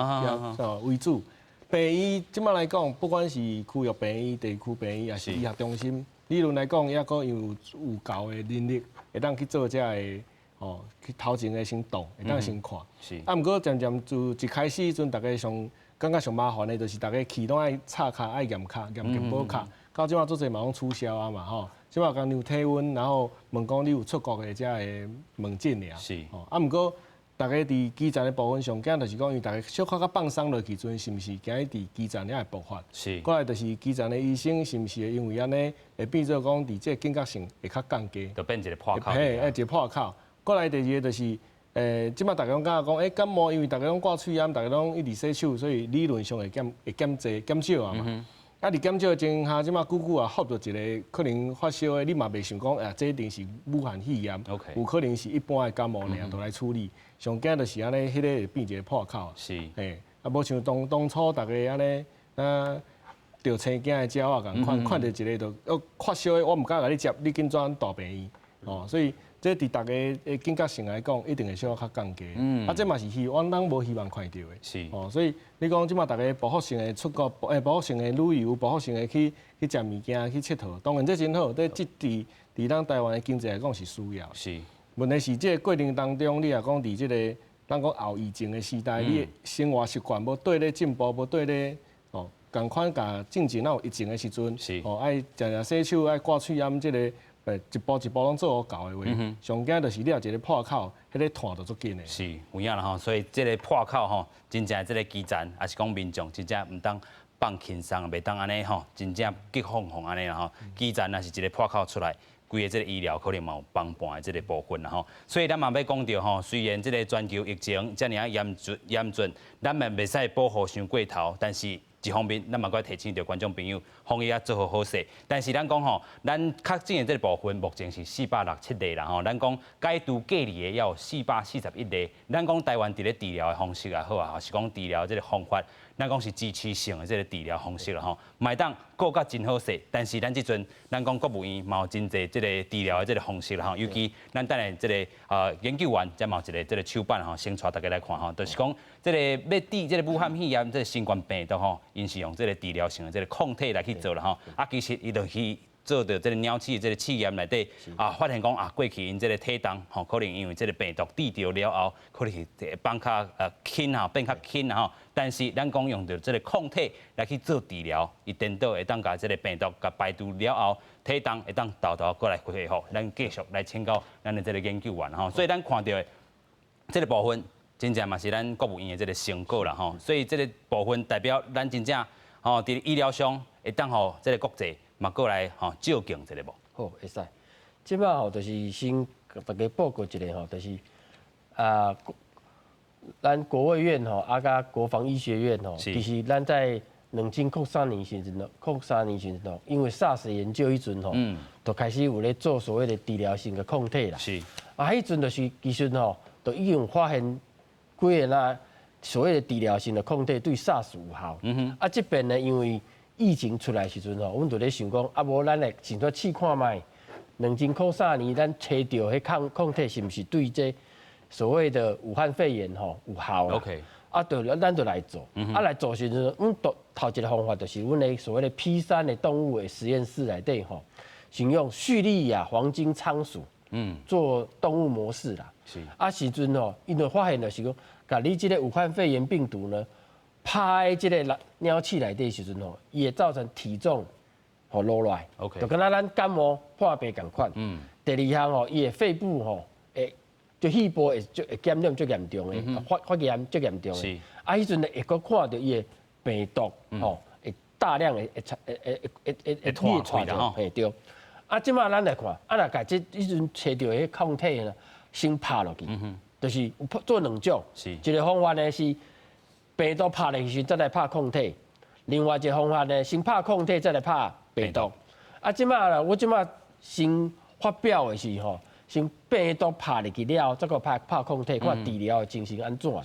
為主。病院這擺來講，不管是區域病院、地區病院，抑是醫學中心，理論來講，抑閣有有夠的人力，會當去做這个吼，去頭前的先擋，會當先看。啊，毋過漸漸自一開始陣，逐家上感覺上麻煩的，就是逐家去攏愛插卡、愛驗卡、驗健保卡。到這擺足濟嘛攏取消啊嘛吼，這擺共量體溫，然後問講你有出國的這个問診爾。吼，啊，毋過逐家佇基層的部分上驚就是講，因為逐家小可較放鬆落去陣，是毋是驚伊佇基層遐會爆發？過來就是基層的醫生是毋是會因為按呢，會變做講佇這个警覺性會較降低？就變一个破口。嘿，一个破口。過來第二个就是，這擺逐家攏感覺講，感冒因為逐家攏掛喙罨，逐家攏一直洗手，所以理論上會減會減濟減少啊嘛。啊，佇減少的情形下，這擺久久也發著一个可能發燒的，你嘛袂想講，這一定是武漢肺炎，有可能是一般的感冒爾，就來處理。上驚就是按呢，彼个會變一个破口。嘿，啊，無像當當初逐家按呢，啊，著青驚的鳥仔仝款，看著一个就發燒的，我毋敢共你接，你緊轉大病院。哦，所以這佇逐家的警覺性來講，一定會小可較降低。啊，這嘛是希望，咱無希望看著的。哦，所以你講這擺逐家報復性的出國，報復性的旅遊，報復性的去去食物件，去𨑨迌，當然這真好，這這佇佇咱台灣的經濟來講是需要。問題是這个過程當中，你若講佇這个咱講後疫情的時代，你的生活習慣無綴咧進步，無綴咧哦，仝款共進前咱有疫情的時陣，哦，愛定定洗手，愛掛喙罨，這个一步一步攏做好夠的話，上驚就是你若一个破口，彼个斷就足緊的。是，有影啦吼，所以這个破口吼，真正這个基層，抑是講民眾，真正毋當放輕鬆，袂當按呢吼，真正激放放按呢啦吼。基層若是一个破口出來，規个這个醫療可能嘛有幫盤的這个部分啦吼。所以咱嘛欲講著吼，雖然這个全球疫情遮爾仔嚴峻嚴峻，咱嘛袂使保護傷過頭，但是一方面，咱嘛閣提醒著觀眾朋友，防疫愛做好好勢。但是咱講吼，咱確診的這个部分目前是467例啦吼。咱講解除隔離的也有441例。咱講台灣佇咧治療的方式也好啊，是講治療這个方法，咱講是支持性的這个治療方式啦吼，嘛會當顧甲真好勢。但是咱這陣，咱講國務院嘛有真濟這个治療的這个方式啦吼，尤其咱等下這个研究員才嘛有一个這个手板吼，先帶大家來看吼，就是講這个欲治這个武漢肺炎這个新冠病毒吼，𪜶是用這个治療性的這个抗體來去做啦吼，啊，其實伊就去做著這个鳥鼠的這个試驗內底啊，發現講啊，過去𪜶這个體重吼，可能因為這个病毒治著了後，可能是會放較輕吼，變較輕吼。但是咱講用著這个抗體來去做治療，伊顛倒會當共這个病毒共排除了後，體重會當沓沓閣來恢復。咱繼續來請教咱的這个研究員吼，所以咱看著的這个部分，真正嘛是咱國務院的這个成果啦吼。所以這个部分代表咱真正吼佇醫療上會當予這个國際嘛閣來吼借鏡一下無？好，會使。這擺吼就是先共大家報告一下吼，就是啊，咱國衛院吼，啊佮國防醫學院吼，其實咱在2003年時陣，03年時陣，因為 SARS 研究彼陣吼，就開始有咧做所謂的治療性的抗體啦。啊，彼陣就是其實吼，就已經有發現幾个啦，所謂的治療性的抗體對 SARS 有效。啊，這邊呢，因為疫情出來時陣吼，阮就咧想講，啊無咱來想說試看覓，2003年咱揣著彼抗體是毋是對這所謂的武漢肺炎吼有效啦？ 啊，就咱就來做，啊來做時陣，阮頭一个方法就是阮的所謂的 P3的動物的實驗室內底吼，先用敘利亞黃金倉鼠，做動物模式啦。啊時陣吼，𪜶就發現就是講，共你這个武漢肺炎病毒呢，拍佇這个鳥鼠內底時陣吼，伊會造成體重吼落來，就敢若咱感冒破病仝款。第二項吼，伊的肺部吼會就肺部會就會感染足嚴重的，發炎足嚴重的。啊，彼陣會閣看著伊的病毒吼，會大量的會會會會會會裂出來，嘿對。啊，這擺咱來看，啊若共這彼陣揣著彼抗體呢，先拍落去，就是做兩種，一个方法呢是病毒拍落去時再來拍抗體，另外一个方法呢先拍抗體再來拍病毒。啊，這擺啦，我這擺先發表的是吼，先病毒拍入去了後，再閣拍抗體，看治療的情形按怎。啊，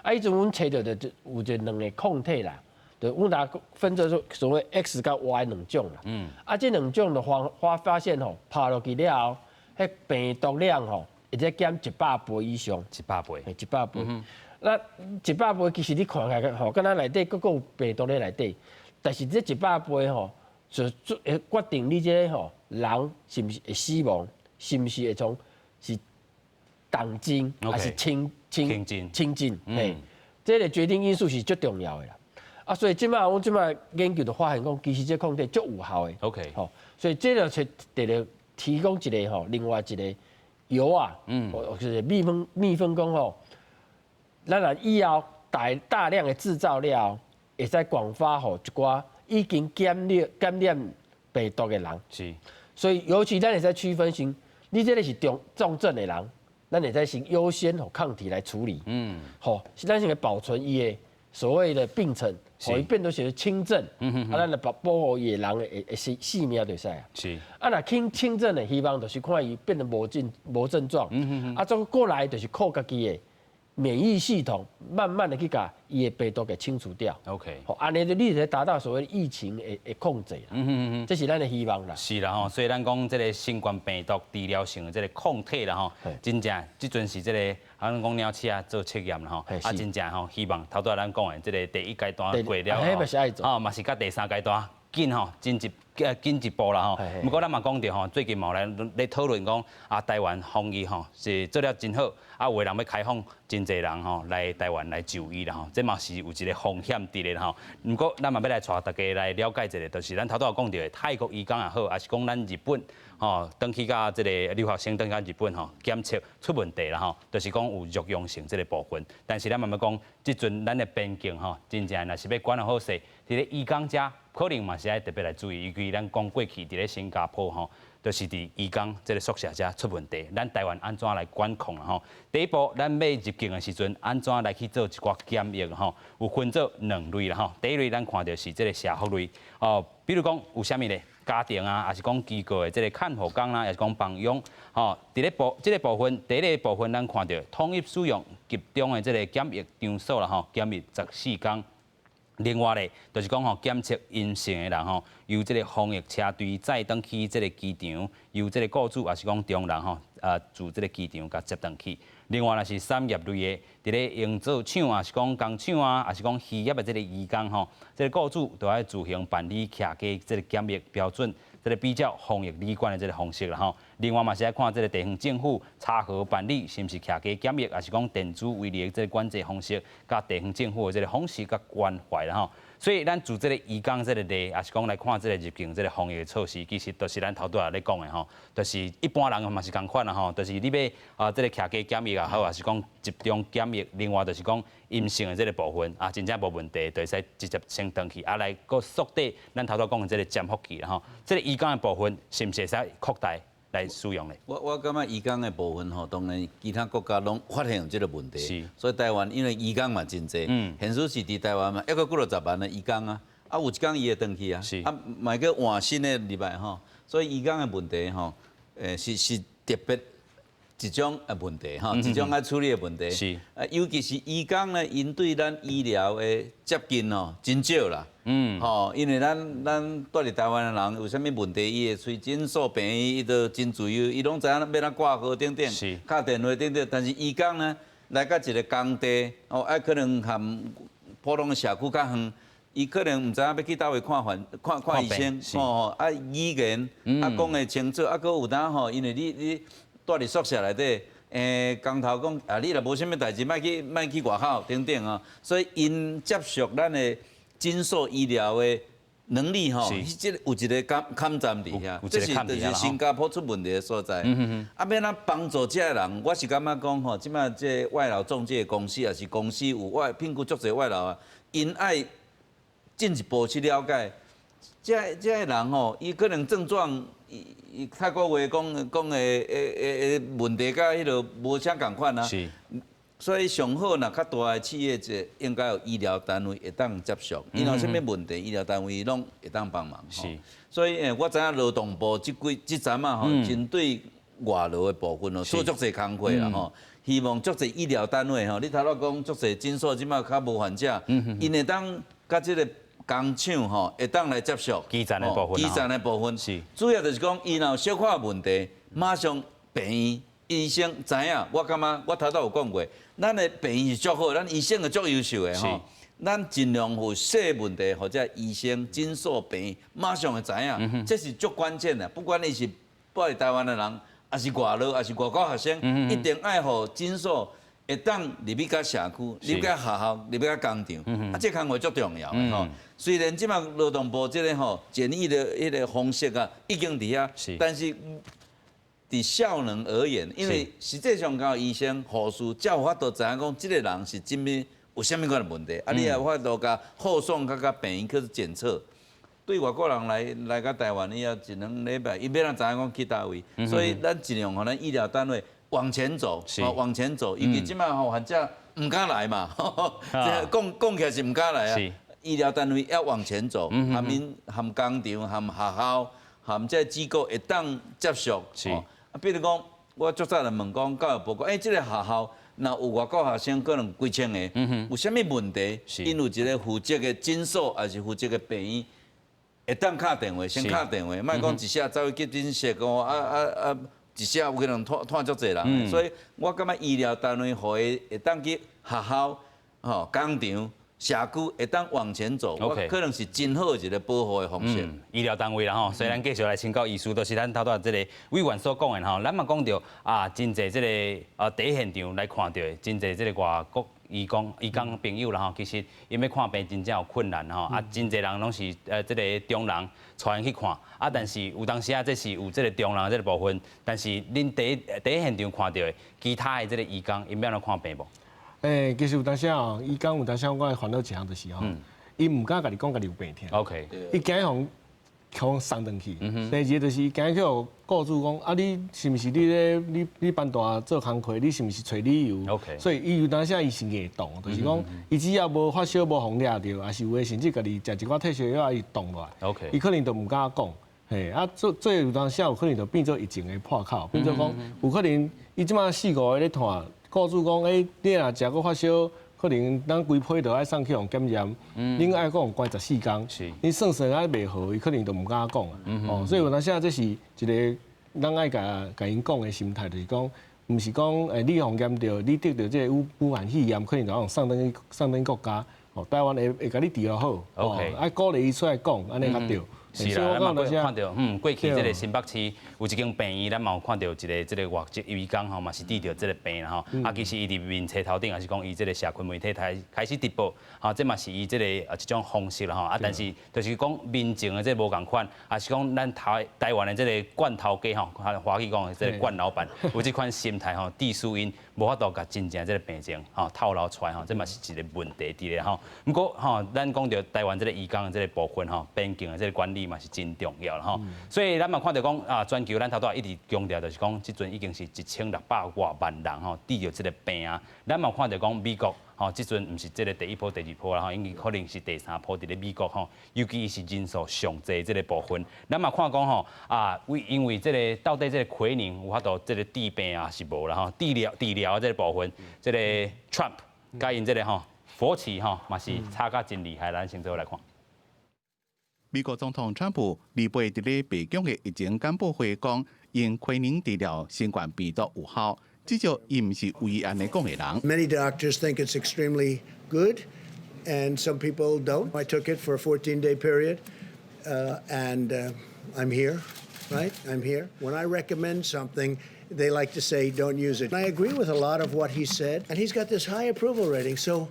彼陣阮揣著就有這兩个抗體啦，就阮來分做所謂 X 佮 Y 兩種啦。啊，這兩種就發現吼，拍落去了後，彼病毒量吼，會使減100倍以上。一百倍。100倍。那一百倍其實你看起來吼，敢若內底閣閣有病毒佇內底，但是這一百倍吼，就做會決定你這个吼人是毋是會死亡，是毋是會從是重症還是輕輕症？輕症，嘿，這个決定因素是足重要的啦。啊，所以這擺阮這擺研究就發現講，其實這抗體足有效的。 吼，所以這个就特別提供一个吼，另外一个藥啊，就是蜜蜂講吼，咱若以後大量的製造了後，會使廣發予一寡已經感染病毒的人。所以尤其咱會使區分先，你這个是重症的人，咱會使先優先予抗體來處理。吼，咱先來保存伊的所謂的病程，予伊變做是輕症，啊，咱來保護伊的人的性命就會使啊。啊，若輕症的希望就是看伊變得無症狀。啊，再過來就是靠家己的免疫系統，慢慢的去共伊的病毒給清除掉。 好，按呢就你會達到所謂疫情的控制啦。這是咱的希望啦。是啦吼，所以咱講這个新冠病毒治療性的這个抗體啦吼，真正這陣是這个，啊，咱講鳥鼠仔做測驗啦吼，啊，真正吼希望頭拄仔咱講的這个第一階段過了後，吼嘛是佮第三階段緊吼進一步啦吼。毋過咱嘛講著吼，最近嘛有來咧討論講啊，台灣防疫吼是做了真好，啊，有的人欲開放真濟人吼來台灣來就醫啦吼，這嘛是有一個風險佇咧吼。毋過咱嘛欲來帶大家來了解一下，就是咱頭拄仔講著的泰國移工也好，抑是講咱日本吼，轉去佮這个留學生轉去日本吼，檢測出問題啦吼，就是講有弱陽性這个部分。但是咱嘛欲講，這陣咱的邊境吼，真正若是欲管得好勢，佇咧移工遮可能嘛是愛特別來注意，尤其咱講過去佇咧新加坡吼，就是佇移工這个宿舍遮出問題，咱台灣按怎來管控啦吼？第一步，咱欲入境的時陣，按怎來去做一寡檢疫吼？有分做兩類啦吼。第一類咱看著是這个社福類哦，比如講有啥物咧？家庭啊，抑是講機構的這个看護工啦，抑是講幫傭吼。佇咧部這个部分，第一个部分咱看著統一使用集中的這个檢疫場所啦吼，檢疫14天。另外咧，就是講吼，檢測陰性的人吼，由這个防疫車隊載轉去這个機場，由這个僱主抑是講中人吼，自這个機場共接轉去。另外，若是產業類的，佇咧營造廠啊，是講工廠啊，抑是講漁業的這个移工吼，這个僱主都愛自行辦理徛家這个檢疫標準，這个比較防疫旅館的這个方式啦吼。另外嘛是愛看這个地方政府查核辦理是毋是徛家檢疫，抑是講電子圍籬這个管制方式，佮地方政府的這个方式佮關懷啦吼。所以咱就這个移工這个例，抑是講來看這个入境這个防疫的措施，其實都是咱頭拄仔咧講的吼，就是一般人嘛是仝款啦吼，就是你欲啊這个徛家檢疫也好，抑是講集中檢疫，另外就是講陰性的這个部分啊，真正無問題，就會使直接先轉去，啊來閣縮短咱頭拄講的這个潛伏期啦吼。這个移工的部分是毋是會使擴大來使用咧？我感覺移工的部分吼，當然其他國家攏發現有這个問題，所以台灣因為移工嘛真濟，現時是佇台灣嘛，抑閣幾落十萬的移工啊，啊有一工伊會轉去啊，啊嘛閣換新的入來吼，所以移工的問題吼，是特別一種的問題吼，一種愛處理的問題。啊，尤其是移工呢，𪜶對咱醫療的接近吼，真少啦。吼，因為咱蹛佇台灣的人有啥物問題，伊會揣診所病院，伊都真自由，伊攏知影欲按怎掛號等等，敲電話等等。但是移工呢，來到一个工地，哦，啊可能和普通的社區較遠，伊可能毋知影欲去佗位看患看看醫生，吼，啊語言啊講會清楚，啊閣有當吼，因為你蹛佇宿舍內底，工頭講啊，你若無啥物代誌，莫去外口等等啊，所以𪜶接觸咱的診所醫療的能力吼，這個有一个坎坎站佇遐，這是就是新加坡出問題的所在。啊，欲按怎幫助這个人，我是感覺講吼，這擺這外勞中介公司，抑是公司有外聘僱足濟外勞啊，𪜶愛進一步去了解，這个人吼，伊可能症狀，伊泰國話講講的的問題，佮彼个無啥仝款啊。所以上好若較大的企業，這應該有醫療單位會當接觸，伊若有啥物問題，醫療單位攏會當幫忙。所以我知影勞動部這幾這陣仔吼，針對外勞的部分哦，做足濟工課啦吼。希望足濟醫療單位吼，你頭拄講足濟診所這擺較無患者，𪜶會當佮這个工廠吼，會當來接觸基層的部分，基層的部分主要就是講，伊若有小可問題，馬上病院醫生知影。我感覺我頭拄有講過，咱的病院是足好，咱醫生也足優秀的吼。咱盡量有細問題，或者醫生診所病院馬上會知影，這是足關鍵的。不管你是蹛佇台灣的人，抑是外勞，抑是外國學生，一定愛予診所會當入去到社區，入去到學校，入去到工廠，啊，這工課足重要的吼。雖然這擺勞動部這个吼簡易的彼个方式啊，已經佇遐，但是佇效能而言，因為實際上到醫生、護士才有法度知影講，這个人是真物有啥物款的問題，啊，你也有法度共後送較到病院去檢測。對外國人來到台灣以後一兩禮拜，伊欲按怎知影講去佗位，所以咱盡量予咱醫療單位往前走，往前走，尤其這擺吼患者毋敢來嘛，講講起來是毋敢來啊。醫療單位要往前走，含𪜶含工廠、含學校、含這機構會當接觸。啊，比如講，我足早就問講教育部講，這个學校若有外國學生可能幾千个，有啥物問題，𪜶有一个負責的診所，抑是負責的病院，會當敲電話，先敲電話，莫講一下走去急診室，講啊啊啊，一下有可能拖拖足濟人，所以我感覺醫療單位予伊會當去學校、吼工廠、社區會當往前走，可能是真好一个保護的方式。醫療單位啦吼，所以咱繼續來請教醫師，就是咱頭拄這个委員所講的吼，咱嘛講著啊，真濟這个啊，佇現場來看著的，真濟這个外國移工移工朋友啦吼，其實𪜶欲看病真正有困難吼，啊，真濟人攏是這个中人帶𪜶去看，啊，但是有當時啊，這是有這个中人這个部分，但是恁佇現場看著的其他的這个移工，𪜶欲按怎看病無？其實有當時哦，移工有當時我的煩惱一項就是吼，伊毋敢共你講家己有病疼。伊驚予予送轉去。第二個就是伊驚去予雇主講，啊，你是毋是你咧？你班大做工課，你是毋是揣理由？ 所以伊有當時伊是硬擋，就是講，伊只要無發燒無予掠著，抑是有的甚至家己食一寡退燒藥，伊擋落來。伊可能就毋敢講。嘿，啊，做做有當時有可能就變做疫情的破口，變做講有可能伊這擺四五个咧湠，雇主講，你若食閣發燒，可能咱規批都愛送去予檢驗，恁愛閣予關14工，你算算啊袂好，伊可能就毋敢講啊。哦，所以有當時這是一个咱愛共共𪜶講的心態，就是講，毋是講你予驗著，你得著這个武漢肺炎，可能就予送轉去送轉國家，哦，台灣會共你治療好，哦，愛鼓勵伊出來講，按呢較對。是啦，咱嘛過看著，過去這个新北市有一間病院，咱嘛有看著一个這个外籍醫工吼，嘛是得著這个病啦吼。啊，其實伊佇面冊頭頂，抑是講伊這个社群媒體開開始直播，吼，這嘛是伊這个一種方式啦吼。啊，但是就是講民情的這個無仝款，抑是講咱台台灣的這个慣頭家吼，華語講的這个慣老闆，有這款心態吼，致使𪜶無法度共真正這个病情吼透露出來吼，這嘛是一个問題佇咧吼。毋過吼，咱講著台灣這个醫工的這个部分吼，邊境的這個管理嘛是真重要啦吼。所以咱嘛看著講啊，全球咱頭拄仔一直強調就是講，這陣已經是1600外萬人吼得著這个病啊。咱嘛看著講美國吼，這陣毋是這个第一波、第二波啦吼，已經可能是第三波佇咧美國吼，尤其是人數上濟這个部分。咱嘛看講吼啊，為因為這个到底這个奎寧有法度這个治病啊是無啦吼，治療治療這个部分，這个 Trump 佮𪜶這个吼佛奇吼嘛是吵甲真厲害，咱先做來看。美國總統川普禮拜佇咧白宮的疫情簡報會講，用奎寧治療新冠病毒有效，至少伊毋是唯一按呢講的人。 Many doctors think it's extremely good, and some people don't. I took it for a 14-day period, and I'm here, right? I'm here. When I recommend something, they like to say don't use it. I agree with a lot of what he said, and he's got this high approval rating. So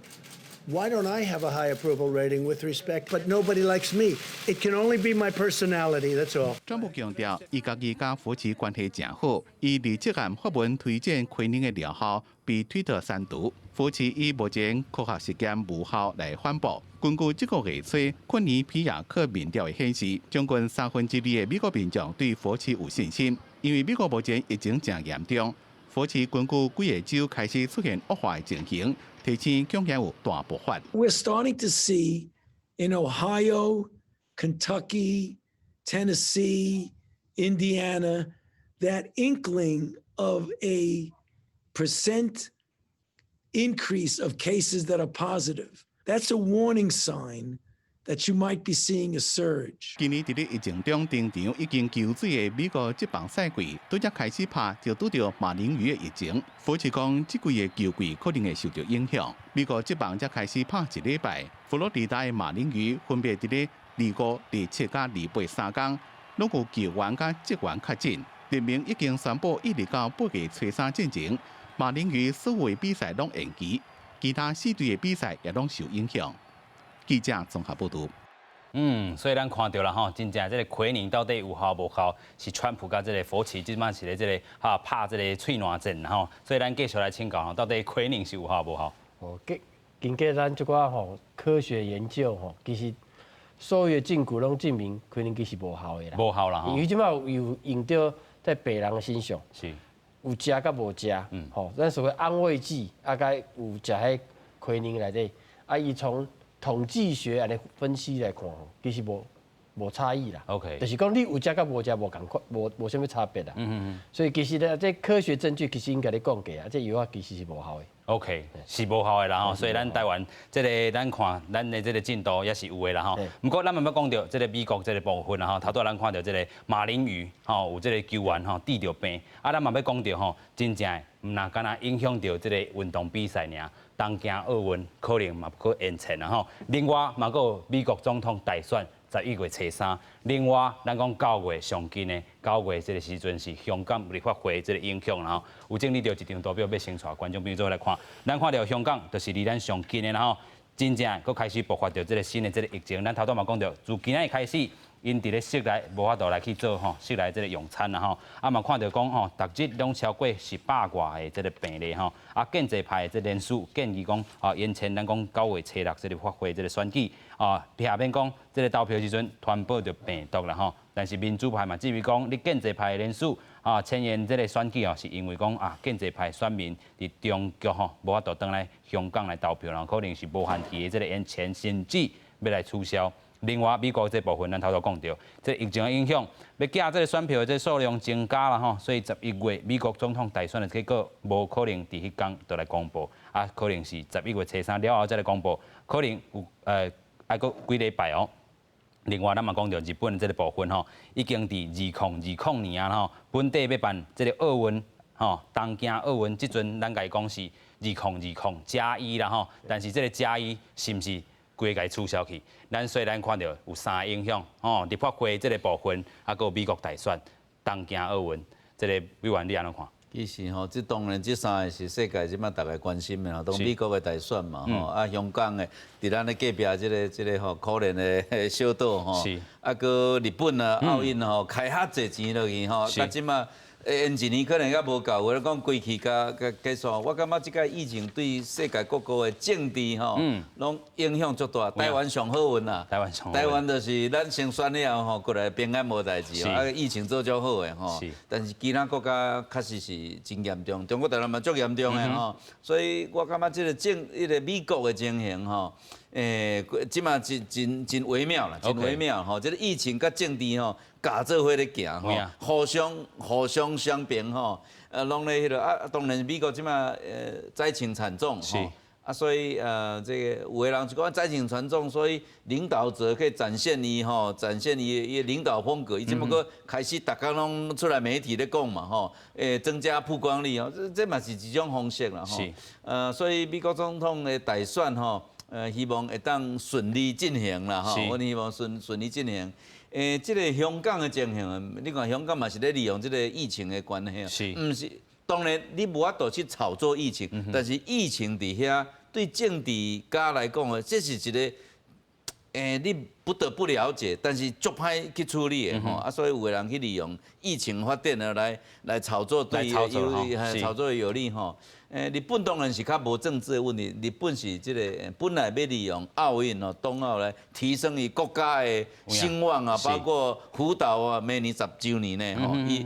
why don't I have a high approval rating with respect? But nobody likes me. It can only be my personality, that's all. 川普強調，伊家己佮佛奇關係誠好，伊佇這項發文推薦奎寧的療效被推特刪除。佛奇以目前科學實驗無效來反駁。根據這個月初，昆尼皮亞克民調的顯示，將近2/3的美國民眾對佛奇有信心，因為美國目前疫情誠嚴重。佛奇根據幾个州開始出現惡化的情形，提醒恐驚有大爆發。 We're starting to see in Ohio, Kentucky, Tennessee, Indiana, that inkling of a percent increase of cases that are positive. That's a warning sign that you might be seeing a surge. 今年佇咧疫情中登場已經休水的美國職棒賽季，拄才開始拍就拄著馬林魚的疫情。佛奇講，這季的球季可能會受著影響。美國職棒才開始拍一禮拜，佛羅里達的馬林魚分別佇咧25、27佮28三工，攏有球員佮職員確診。聯盟已經宣布，一直到8月初三進前，馬林魚所有比賽攏延期，其他四隊的比賽也攏受影響。記者綜合報導。所以咱看著啦吼，真正這个奎寧到底有效無效，是川普佮這个佛奇這擺是咧這个哈拍這个喙瀾戰吼，所以咱繼續來請教吼，到底奎寧是有效無效？哦，根根據咱這寡吼科學研究吼，其實所有的證據攏證明奎寧其實無效的啦。無效啦吼。因為這擺有用著在病人身上，有食佮無食，吼，咱所謂安慰劑，啊，佮有食彼奎寧內底，啊，伊從統計學按呢分析來看，其實無無差異啦。 就是講你有食佮無食無仝款，無無啥物差別啦。所以其實咧，這科學證據其實應該咧講過啊，這藥仔其實是無效的。 OK，是無效的啦吼，所以咱台灣這个咱看咱的這个進度也是有的啦吼。毋過咱嘛欲講著這个美國這个部分啦吼，頭拄仔咱看著這个馬林魚吼，有這个球員吼得著病，啊，咱嘛欲講著吼，真正的毋若干焦影響著這个運動比賽爾，東京奧運可能嘛閣延期啦吼。另外嘛閣有美國總統大選11月初三，另外咱講九月上近的九月這个時陣是香港立法會這个影響啦吼。有整理著一張圖表，欲先帶觀眾朋友做來看。咱看著香港就是離咱上近的啦吼，真正閣開始爆發著這个新的這个疫情。咱頭拄嘛講著，自今仔日開始，𪜶佇咧室內無法度來去做吼，室內這个用餐啦吼。啊嘛看著講吼，逐日攏超過10百外个這个病例吼。啊，建制派的這人士建議講，啊延前咱講9月初六這个立法會這个選舉，啊，避免講這个投票時陣傳播著病毒啦吼。但是民主派嘛，質疑講你建制派的人士啊，遷延這个選舉哦，是因為講啊，建制派選民佇中國吼無法度轉來香港來投票，然後可能是無限期的這个延前，甚至欲來取消。另外，美國這部分咱頭拄講著，這疫情的影響，欲寄這个選票的這數量增加啦吼，所以11月美國總統大選的結果無可能佇彼工就來公布，啊，可能是11月初三了後才來公布，可能有愛閣幾禮拜哦。另外，咱嘛講著日本這个部分吼，已經佇2020年啊吼，本底欲辦這个奧運吼，東京奧運，這陣咱共伊講是2020+1啦吼，但是這个加一是毋是規个取消去。咱雖然看著有三個影響，吼，立法會這个部分，啊，閣有美國大選、東京奧運，這个委員你按怎看？其實吼，這當然這三个是世界這擺逐家關心的吼，當美國的大選嘛吼，啊香港的，佇咱的隔壁這個吼可憐的小島吼，啊閣日本啊奧運吼開較濟錢落去吼，啊這擺延一年可能猶無夠，有咧講規期共結束。我感覺這個疫情對世界各國的政治吼，攏影響足大。台灣上好運啦，台灣上台灣就是咱先選了後吼，過來平安無代誌，啊疫情做足好的吼。但是其他國家確實是真嚴重，中國大陸嘛足嚴重的吼。所以我感覺這个政，彼个美國的情形吼，這馬真真真微妙啦，真微妙吼。這个疫情佮政治吼，共做伙咧行吼，互相相平吼，攏咧彼个啊，當然美國這馬災情慘重吼，啊，所以這个有的人就講災情慘重，所以領導者可以展現伊吼，展現伊領導風格，伊這麼閣開始逐工攏出來媒體咧講嘛吼，增加曝光率吼，這嘛是一種方式啦吼。所以美國總統的大選吼，希望會當順利進行啦吼，阮希望順利進行。這个香港的情形，你看香港嘛是咧利用這个疫情的關係，毋是？當然你無法度去炒作疫情，但是疫情佇遐對政治家來講啊，這是一个，你不得不了解，但是足歹去處理的吼，啊，所以有的人去利用疫情發展啊，來炒作對有利，炒作有利吼。日本當然是較無政治的問題，日本是這个本來欲利用奧運哦，東奧來提升伊國家的聲望啊，包括福島啊，明年10週年呢，吼，伊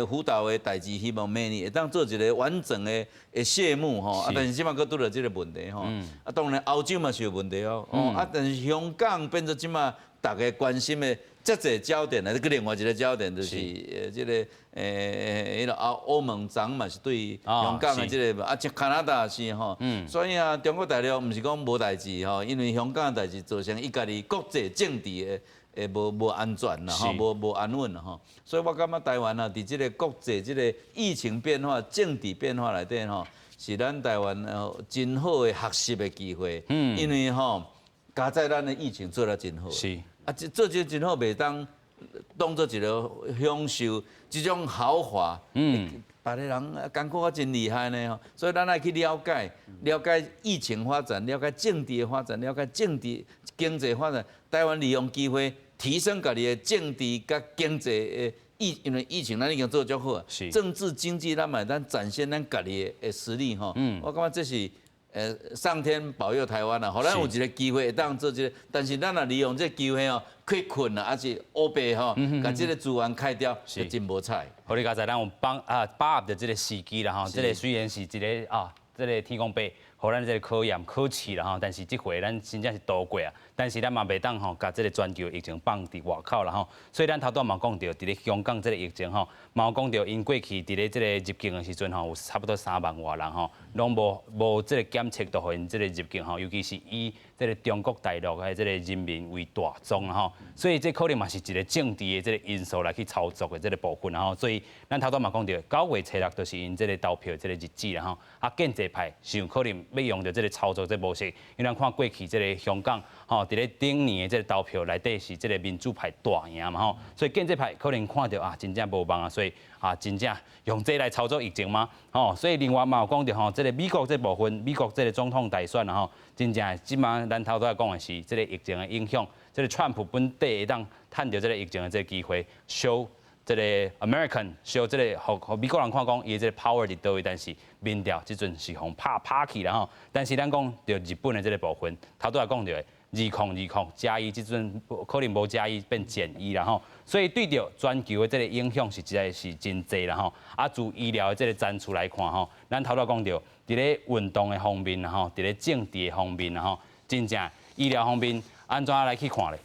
福島的代誌，希望明年會當做一个完整的謝幕吼，啊，但是這擺閣拄著這个問題吼，啊，當然歐洲嘛是有問題哦，啊，但是香港變做這擺逐家關心的。這個焦點呢，這個另外一個焦點就是這个彼个歐盟昨嘛是對香港的這个啊，加拿大是吼，所以啊，中國大陸毋是講無代誌吼，因為香港的代誌造成伊家己國際政治的無安全啦，吼，無安穩啦吼，所以我感覺台灣啊，佇這個國際這个疫情變化、政治變化內底吼，是咱台灣真好的學習的機會，因為吼，佳哉咱的疫情做得真好。啊，這做這真好，袂當當做一个享受這種豪華。別个人艱苦啊，真厲害呢。所以咱愛去了解，了解疫情發展，了解政治的發展，了解政治經濟發展。台灣利用機會提升家己的政治佮經濟的疫，因為疫情咱已經做足好啊。政治經濟咱嘛會當展現咱家己的實力吼。我感覺這是上天保佑台灣啊，予咱有一个機會會當做這个，但是咱若利用這个機會哦，去睏啊，抑是烏白吼，共這个資源開掉，就真無彩。好，你剛才咱有幫啊把握著這个時機啦吼，這个雖然是一个啊，這个天公伯，予咱這个考驗考試啦吼，但是這回咱真正是度過啊。但是咱嘛袂當吼，共這个全球疫情放佇外口啦吼。所以咱頭拄嘛講著，佇咧香港這个疫情吼，嘛有講著，𪜶過去佇咧這个入境的時陣吼，有差不多3萬外人吼，攏無這个檢測就予𪜶這个入境吼，尤其是以這个中國大陸的這个人民為大宗啦吼。所以這可能嘛是一个政治的這个因素來去操作的這个部分啦吼。所以咱頭拄嘛講著，9月初6就是𪜶這个投票這个日子啦吼。啊，建制派是有可能欲用著這个操作這个模式，因為咱看過去這个香港吼，佇咧頂年的這个投票內底是這个民主派大贏嘛吼，所以建制派可能看著啊，真正無望啊，所以啊，真正用這个來操作疫情嗎？吼，所以另外嘛有講著吼，這个美國這部分，美國這个總統大選啦吼，真正這馬咱頭拄仔講的是這个疫情的影響，這个川普本底會當趁著這个疫情的這个機會，show 這个 American show 這个予美國人看講伊這个 power 佇佗位，但是民調這陣是予拍拍去啦吼。但是咱講著日本的這个部分，頭拄仔講著的2020+1，這陣可能無加一變減一啦吼。所以對著全球的這个影響實在是真濟啦吼。啊，自醫療的這个層次來看吼，咱頭拄仔講著，佇咧運動的方面啦吼，佇咧政治的方面啦吼，真正醫療方面按怎來去看咧？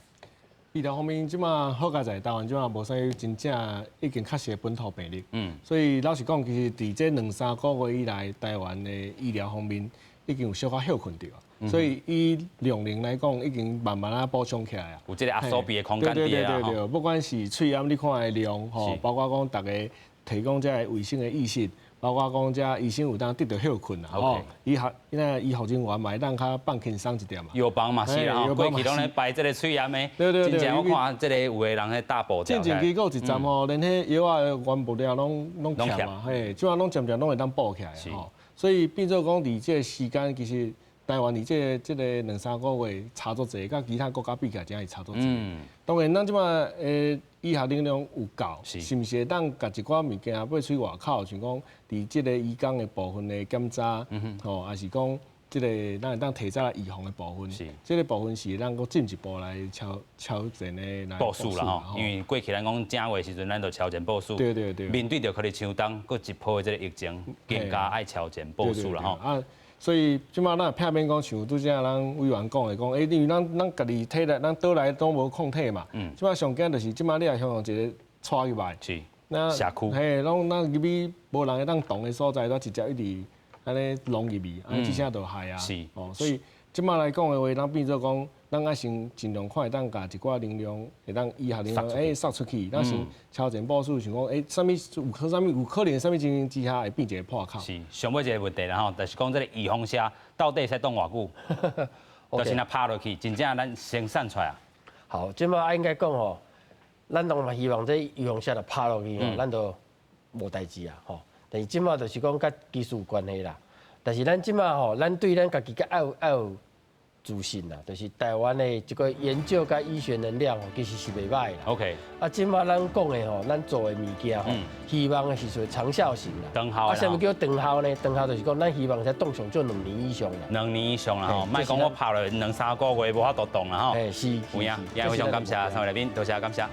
醫療方面，這馬好佳哉台灣這馬無啥真正已經確實的本土病例。所以老實講，其實佇這兩三個月以來，台灣的醫療方面已經有小可歇睏著。所以以量能來講，已經慢慢仔補充起來啊。有這个壓縮比的空間。對對對對對，不管是喙罨你看的量吼，包括講逐家提供這个衛生的意識，包括講遮醫生有當得著歇睏啦，吼，醫學那醫護人員嘛會當較放輕鬆一點嘛。藥房嘛是啦，過去攏咧排這个喙罨的，真正我看這个有的人咧大步。進前其實閣有一站吼，連彼藥仔的原物料攏攏欠嘛，嘿，這擺攏漸漸攏會當補起來吼。所以變做講佇這个時間，其實台灣佇這個兩三個月差足濟，佮其他國家比起來，真是差足濟。當然，咱這擺的醫學能量有夠，是毋是會當共一寡物件買出外口，像講佇這個醫工的部分的檢查，吼，抑是講這個咱會當提早來預防的部分，這個部分是會當閣進一步來超超前的來部署啦吼。因為過去咱講正月時陣，咱就超前部署，面對著可能像當閣一波的這個疫情，更加愛超前部署啦吼。啊，所以這擺咱避免講像拄才咱委員講的講，欸，因為咱咱家己體內，咱倒來攏無抗體嘛。這擺上驚就是這擺你若向一个帶入來，那社區，嘿，攏咱入去無人會當動的所在，都直接一直按呢攏入去，按呢這聲就害啊。哦，所以這擺來講的話，咱變做講，咱愛先盡量看會當共一寡能量會當醫學能量欸撒出去，咱先超前部署，想講欸，啥物有可啥物有可能啥物情形之下會變一個破口。是，上尾一个問題啦吼，就是講這个預防射到底會使擋偌久？就是若拍落去，真正咱先散出來啊。好，這擺應該講吼，咱攏嘛希望這預防射若拍落去吼，咱就無代誌啊吼。但是這擺就是講佮技術有關係啦。但是咱這擺吼，咱對咱家己較愛有自信啦，就是台灣的這個研究佮醫學能量吼，其實是袂䆀啦。 啊，這擺咱講的吼，咱做的物件吼，希望的是屬於長效型啦。長效。啊，啥物叫長效呢？長效就是講，咱希望會擋上少兩年以上啦。兩年以上啦吼，莫講我拍落兩三個月無法度擋啦吼。欸，是。有影，也非常感謝三位來賓，多謝感謝。